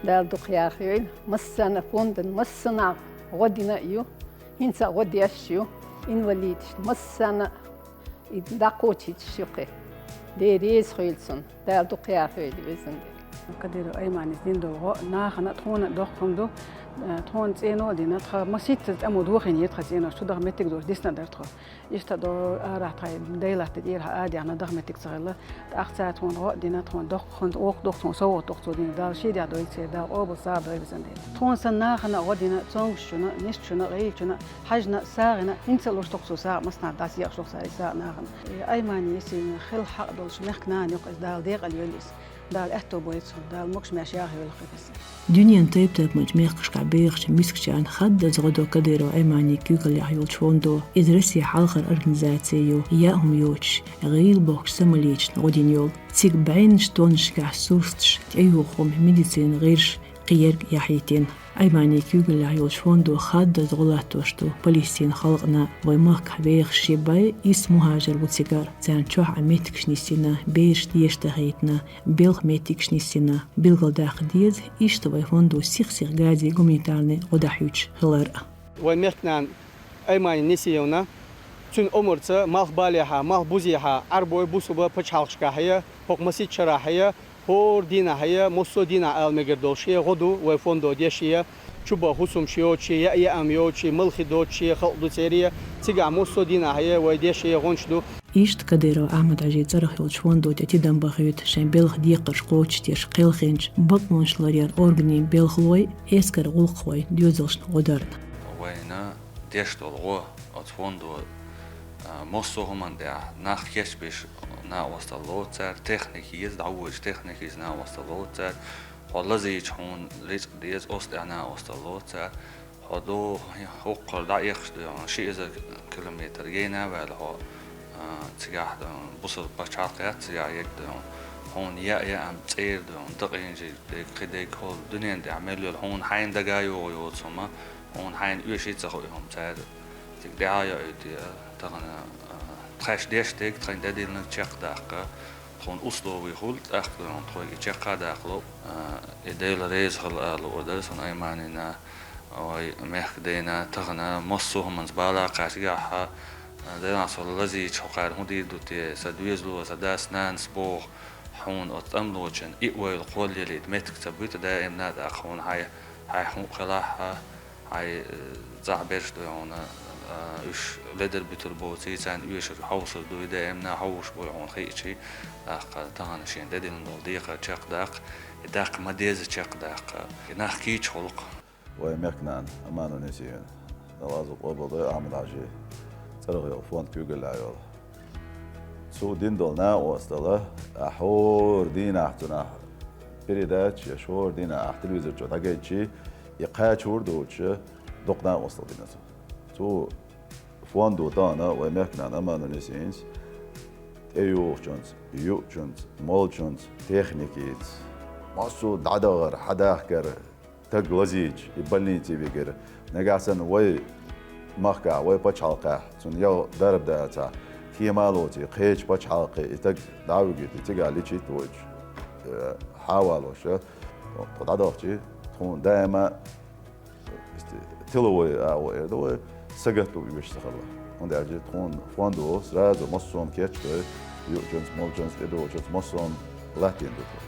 Дала дукха яхйойла. Массарна фондан, массанхьа гӀо дина а ю, хӀинца а гӀо деш ю, инвалидаш массарна и дӀакхочуьйтуш ю кхин. Дела реза хуьлда цунна, Дала дукха яхйойла, везан Дела. Кадыров Айманис дина долу гӀо нахана а, тхуна а доккхун ду, тхуна цӀено а дина, тхан масийтта тӀамо дохийнера тхан цӀенош, чу даха меттиг долуш дисна дара тхо. Иштта до арахь тхайн дайлатта тӀера хьан а дехна даха меттиг ца хилла. ТӀаккха цара тхуна гӀо а дина, тхуна доккха, хӀунда оха доккха, тхуна совгӀат доккха цо дина. Дала шен дегӀ дойла церан, Дала къобал сагӀа дойла везан Дела. Тхуна санна нахана а гӀо дина, цомгуш чуьна, нис чуьна, гӀийла чуьна, хьаьжна, сагӀина, хӀинца а луш доккха цо сагӀа, массанхьа дӀасаекъаш доккха цара и сагӀа нахана. Аймани йисина хила хьакъ долуш мехкан нана ю-кх иза, Дала декъала йойла иза. Дала аьтто бойла цунна, Дала могуш-маьрша яхйойла-кх иза. Дуьненан тайп-тайпанчу мехкашкахь бехачу мискачарна хаддаза гӀо до Кадыров Айманин куьйгаллехь йолчу фондо. Иза Россин хьалхара организаци ю, яа хӀума йоцуш, гӀийла бохкучу самолеташна гӀо дина йолу. Цига бӀеннаш тоннашкахь сурсаташ, тӀеюху хӀума, медицинан гӀирс, кхиерг яхьийтина. Айманин куьйгаллехь йолчу фондо хаддаза гӀо латтош ду Палестинан халкъана. Вайн махкахь вехаш ши бӀе исс мухӀажар ву цигара. Царна чохь а меттигаш нисйина, бераш деша дахийтина, белхан меттигаш нисйина. Билгалдаккха деза, иштта вайн фондо сих-сиха газе гуманитарни гӀо дӀахьуьйтуш хилар. Вайн мехкан нана Аймани Несиевна, цуьнан омрица малхбалехьа, малхбузехьа, Ӏаьрбойн, бусулба пачхьалкхашкахьа, хӀокху масийтта шарахьа, хӀора дийнахьа, массо а дийнахь ала мегар долуш, гӀо ду вайн фондо деш, чубаха хӀусамаш йоцуш, яа яам йоцуш, малхи доцуш халкъ ду церан, цигахь массо а дийнахьа вай деш гӀонаш ду. Иштта Кадыров Ахьмад-Хьаьжин цӀарах йолчу фондо тӀе тидам бахийтина шайн белхан декхарш кхочушдеш кхелхинчу бакъонаш ларъяран органийн белхалой, эскаран гӀуллакххой доьзалшна гӀо дарна. Вайна деш долу гӀо оцу фондо, а, массо а хӀуманна тӀехь нах кечбеш накъосталла лоцу цара, техника еза, дӀавоьдуш техника еза, накъосталла лоцу цара, хьо лазийча хьуна рицкъ деза, оцу тӀехь накъосталла лоцу цара. Хьо ду, хӀокхара дӀаэхаш ду, ши эзар километр гена а ваьлла хьо, а, цигахь ду, бусалба пачхьалкх яц цигахь ерг ду, хьуна яа яам цӀера ду, дакъа инжир дерг, кхин дерг хӀокху дуьненна тӀехь мел йолу, хьуна хьайна дага а йогӀу йоцу хӀума, хьуна хьайна оьший а ца хуьлу хӀума цара цига тӀаьхьа а йоуьйту, тахана, а, тхаьш деш дерг тхайна тӀедиллинарг чекхдаккха, тхуна условий хуьлу, тӀаккха тхоьга и чекх а даккха ло, а, и Дела реза хила ала луур дара суна Айманина. Вай мехкдайна, тахана массо а хӀуманца бала кхачигахьа, дайна со лазийча хьо кхара хӀун дийр ду те, са доьзало, са дас-нанас боху, хьуна оцу тӀамлочун и ойла кхоллалийта меттиг ца буьту даимна а тӀаккха хьуна хьай, хьай хӀун хилахь а, хьай, э, цӀахь берш ду хьуна, а, уьш ледар буьтур боций, царна оьшур, хьовсур ду и даимна, хьовсуш буй хьуна хиъчий, тӀаккха тахана шен де дина долу декхар чекхдаккха, и даккха ма-дезза чекхдаккха, и нах кийча гӀуллакх. Вай мехкнана Аманунисин, Дала Ӏазап къобалдой, Ахьмад-Хьажин цӀарах йолу фонд куьйгаллехь йолу. Цо дина долу накъосталла, а хӀора дийнахь цунах передача, я хӀора дийнахь ахь телевизор чу дӀагайтчий, и кхачор доцуш, доккха накъосталла дина цо. Цо фондо тахана вай мехкнана Аманунисинс тӀеюхучунца, юучунца, молчунца, техникица, массо а дӀадахар, хьадахкар, таг лазийча, и больнице вигира. Нагахь санна вай махкахь, вай пачхьалкхехь, цунна ял дарба дацахь, кема а лоций, кхечу пачхьалкхе и таг дӀа а вигийта, и цигахь лечить а войтуш, э, хьа а валош, тхо дӀадахчий, тхуна даима, иштта, тиловой агӀо эр ду вай, сагатто оьшуш ца хилла. ХӀунда аьлча тхуна фондо сразу массо а кечдой, юучунца, молчунца, тӀедогӀучунца массо а латтийна ду тхо.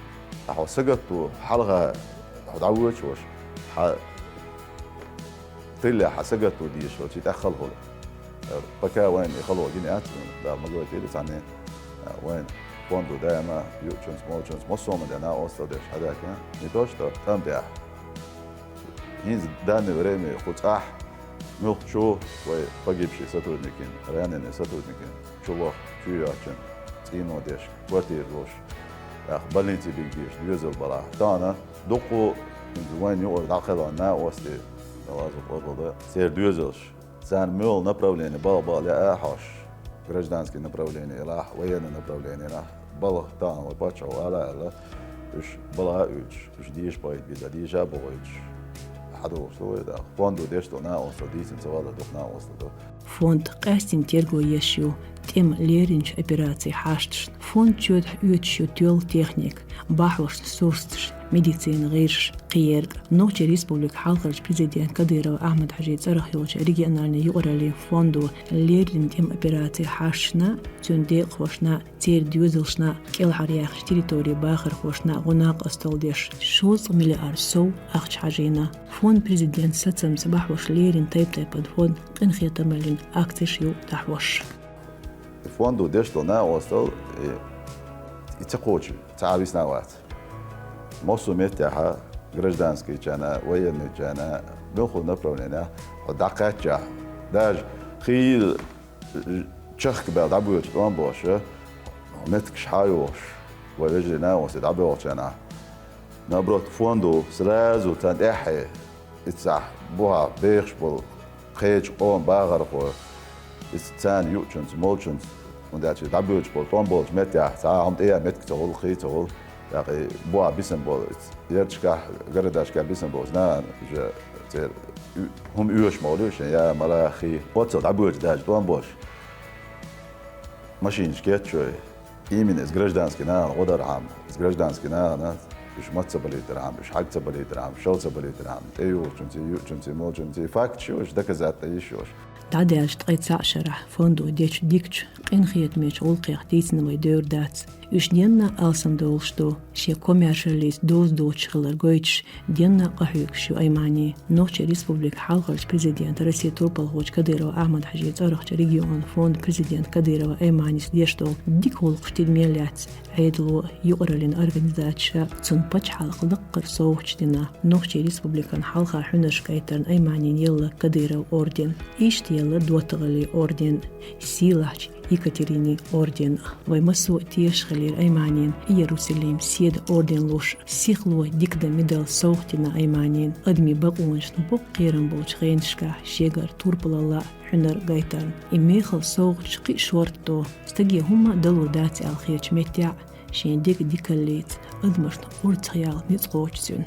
Ахьа хьо сагатто хьалха хьо дӀавоьдуш ваша, хьан тиллехь хьан сагатто дезаш хилча, тӀехь хала хуьлу. Пока вайна и хало гина яц, Дала ма гойтийла цхьанне, вайна фондо даима юучунца, молчунца, массо а ма дена, накъосталла деш хьадаьхкина, не то что тӀам тӀехь. ХӀинца данное время кху цӀахь муьлххачу вай погибший сотрудникийн, раненый сотрудникийн чулахь чуйоьллачун цӀийно деш, квартира луш, тӀаккха больнице бигдеш, доьзал балахь. Тахана дуккха а хӀинца вайна юкъара дӀакхелхина накъостий, Дала Ӏазап къобалдой, церан доьзалш. Царна муьлха направление балха-балха лаьа а хьош, гражданский направление елахь, военный направление елахь, балха тахана вай паччахьо ала а аьлла, уьш балха а уьйтуш, уьш деша бахийта беза, деша а бохуьйтуш, хьадогӀуш ду вай тӀаккха. Фондо деш долу накъосталла дийцина ца валар дукха накъосталла ду. Фонд къаьстина терго еш ю тӀеман леринчу операцийн хьашташна. Фонд чоьтахь оьцуш ю тоьлла техника, бахьошна сурсаташ, медицинан гӀирсаш, кхиерг. Нохчийн Республикан хьалхарчу президентан Кадыров Ахьмад-Хьажин цӀарах йолчу региональни юкъараллин фондо леррина тӀеман операцийн хьашташна, цуьнан декъахошна, церан доьзалшна, кӀелхьараяьхначу территорийн бахархошна гӀо-накъосталла деш, шовзткъа миллиард сов ахча хьажийна. Фондан президентан сацамца бахьош леррина тайп-тайпана фондан къинхетамаллин акцеш ю дӀахьош. Фондо деш долу накъосталла, и, и ца кхочу, ца Ӏа висна а вац. Массо а меттехьа гражданскийчарна, военныйчарна, муьлхха направлениехь хьо дӀакхаьччахь, даже хийла чехка баьлла дӀабоьлча тӀом болуш, меттигаш хьа а йохуш, вай вежарий накъостий дӀабоьлхучарна, наоборот, фондо сразу царна тӀаьхье, иццахь бухахь бехаш болу кхечу къоман бахархой, иза царна юучунца, молчунца, хӀунда аьлча дӀабоьлхуш болу тӀом болчу меттехь цхьа а хӀума тӀеян меттиг ца хуьлу, хи ца хуьлу, тӀаккха и бухахь бисина болу, иза ярташкахь, городашкахь бисина болу нана, уже церан хӀума оьшуш ма хуьлу шен, я мала, хи. Оццул дӀабоьлхуш даже тӀом болуш машинаш кечйой. Именно иза гражданский нахана гӀо дархьама, иза гражданский нахана уьш маца ца балийтархьама, уьш хьаг ца балийтархьама, шал ца балийтархьама, тӀеюхучунций, юучунций, молчунций, факташ ю уьш, доказательно йиш ю уьш. ДӀадаьллачу ткъе цхьаъ шарахь фондо дечу дикачу, къинхетамечу гӀуллакхех дийцина вай девр дац. Уьш денна алсамдолуш ду, шен комаьршаллица доза доцуш хилар гойтуш, денна къахьоьгуш ю Айманин. Нохчийн Республикан хьалхарчу президентан, Россин турпалхочу Кадыров Ахьмад-Хьажин цӀарахчу регионан фондан президентан Кадырова Айманис деш долу дика гӀуллакхаш тидаме лаьцна Ӏедало, юкъараллин организацеша, цунна пачхьалкхан лаккхара совгӀаташ дина. Нохчийн Республикан хьалха хьуьнарш гайтарна Айманина елла Кадыров орден, иштта елла ДоттагӀаллин орден сийлахьчу Екатеринин орден. Вай массо а тешаш хилира Айманина Иерусалиман седа орден луш, сихло дика дан медаль совгӀат дина Айманина. Адамийн бакъонашна боккха кхерам болчу хенашкахь шегара турпалалла а, хьуьнар а гайтарна. И мехала совгӀаташ кхин а шорта до, стаге хӀумма а дало дац аьлла хетачу меттехь а, шен деган дикаллица адамашна орцах яла ницкъ кхочу цуьнан.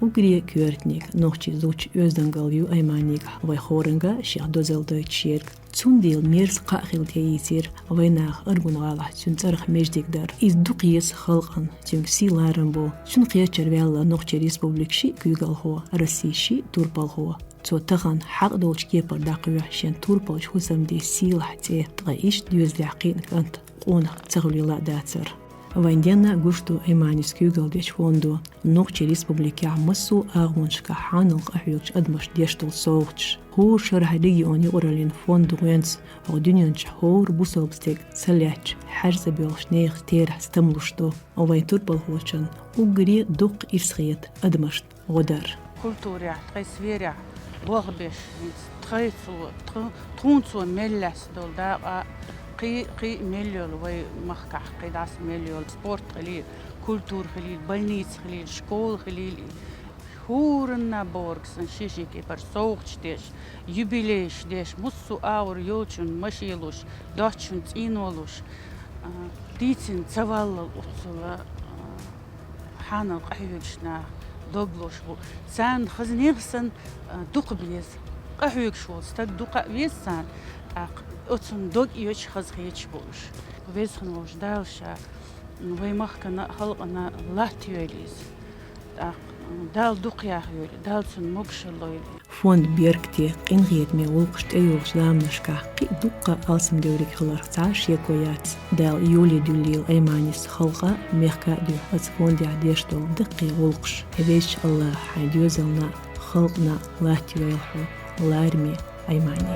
Уггаре коьртаниг нохчий зудчун оьздангалла ю Айманигахь, вай хӀоранга шех дозалла дойтуш ерг. Цундела мерза кхаъ хилла тӀеийцира вайнаха Аргун-гӀалахь цуьнан цӀарах маьждиг дар. Иза дукха еза халкъана, цуьнга сий-ларам бу. Цуьнан кхерчара ваьлла Нохчийн Республикан ши куьйгалхо, Россин ши турпалхо. Цо тахана хьакъ долчу кепара дӀакхоьхьу шен турпалчу хӀусамден сийлахь цӀе, ткъа иштта доьзалехь кхиъна кӀант къонах ца хуьлийла а дацара. Вайна денна гуш ду Айманис куьйгалла дечу фондо. Нохчийн Республикехь массо а агӀонашкахь хьанал къахьоьгучу адамашна деш долу совгӀаташ. ХӀора шарахь регионан юкъараллин фондо гӀоьнца хӀокху дуьнен чохь хӀора бусалба стеган са лаьттачу хьаьрса цӀа боьлхучу нехан терахь стамлуш ду. Вайн турпалхочун уггаре дуккха ирс хета адамашна гӀо дар. Культурехь, тхайн сферехь болх беш, хӀинца тхайцо, тху-, тхуна цо мел лаьцна долу дакъа, кхин, кхин мел йолу вай махкахь, кхидӀа а мел йолу спорт хилийла, культура хилийла, больница хилийла, школа хилийла, хӀоранна а бохург санна шен-шен кепара совгӀаташ деш, юбилейш деш, массо а агӀор йолчунна машен луш, доцчунна цӀийно луш, а, дийцина ца валлал оццул, а, хьанал къахьоьгуш нах дог лозуш бу. Царна хаза нехан санна, а, дукха беза. Къахьоьгуш волу стаг дукха а веза царна, тӀаккха оцунна дог оьцуш, хазахеташ бу уьш. Веза хинна волчу Дала Ша вай махкана а, халкъана а латтайойла иза. ТӀаккха Дала дукха яхайойла, Дала цунна могушалла лойла. Фонд «Беркате» къинхетаме гӀуллакхаш тӀейогӀучу заманашкахь кхин а дуккха а алсамдевллиг хиларх цхьа а шеко яц. Дала йоле дуьллийла Айманис халкъа а, мехка а дуьхьа оцу фондехь деш долу даккхий гӀуллакхаш. Везачу АллахӀа хьайн доьзална а, халкъана а латтайойла хьо, лараме Аймани.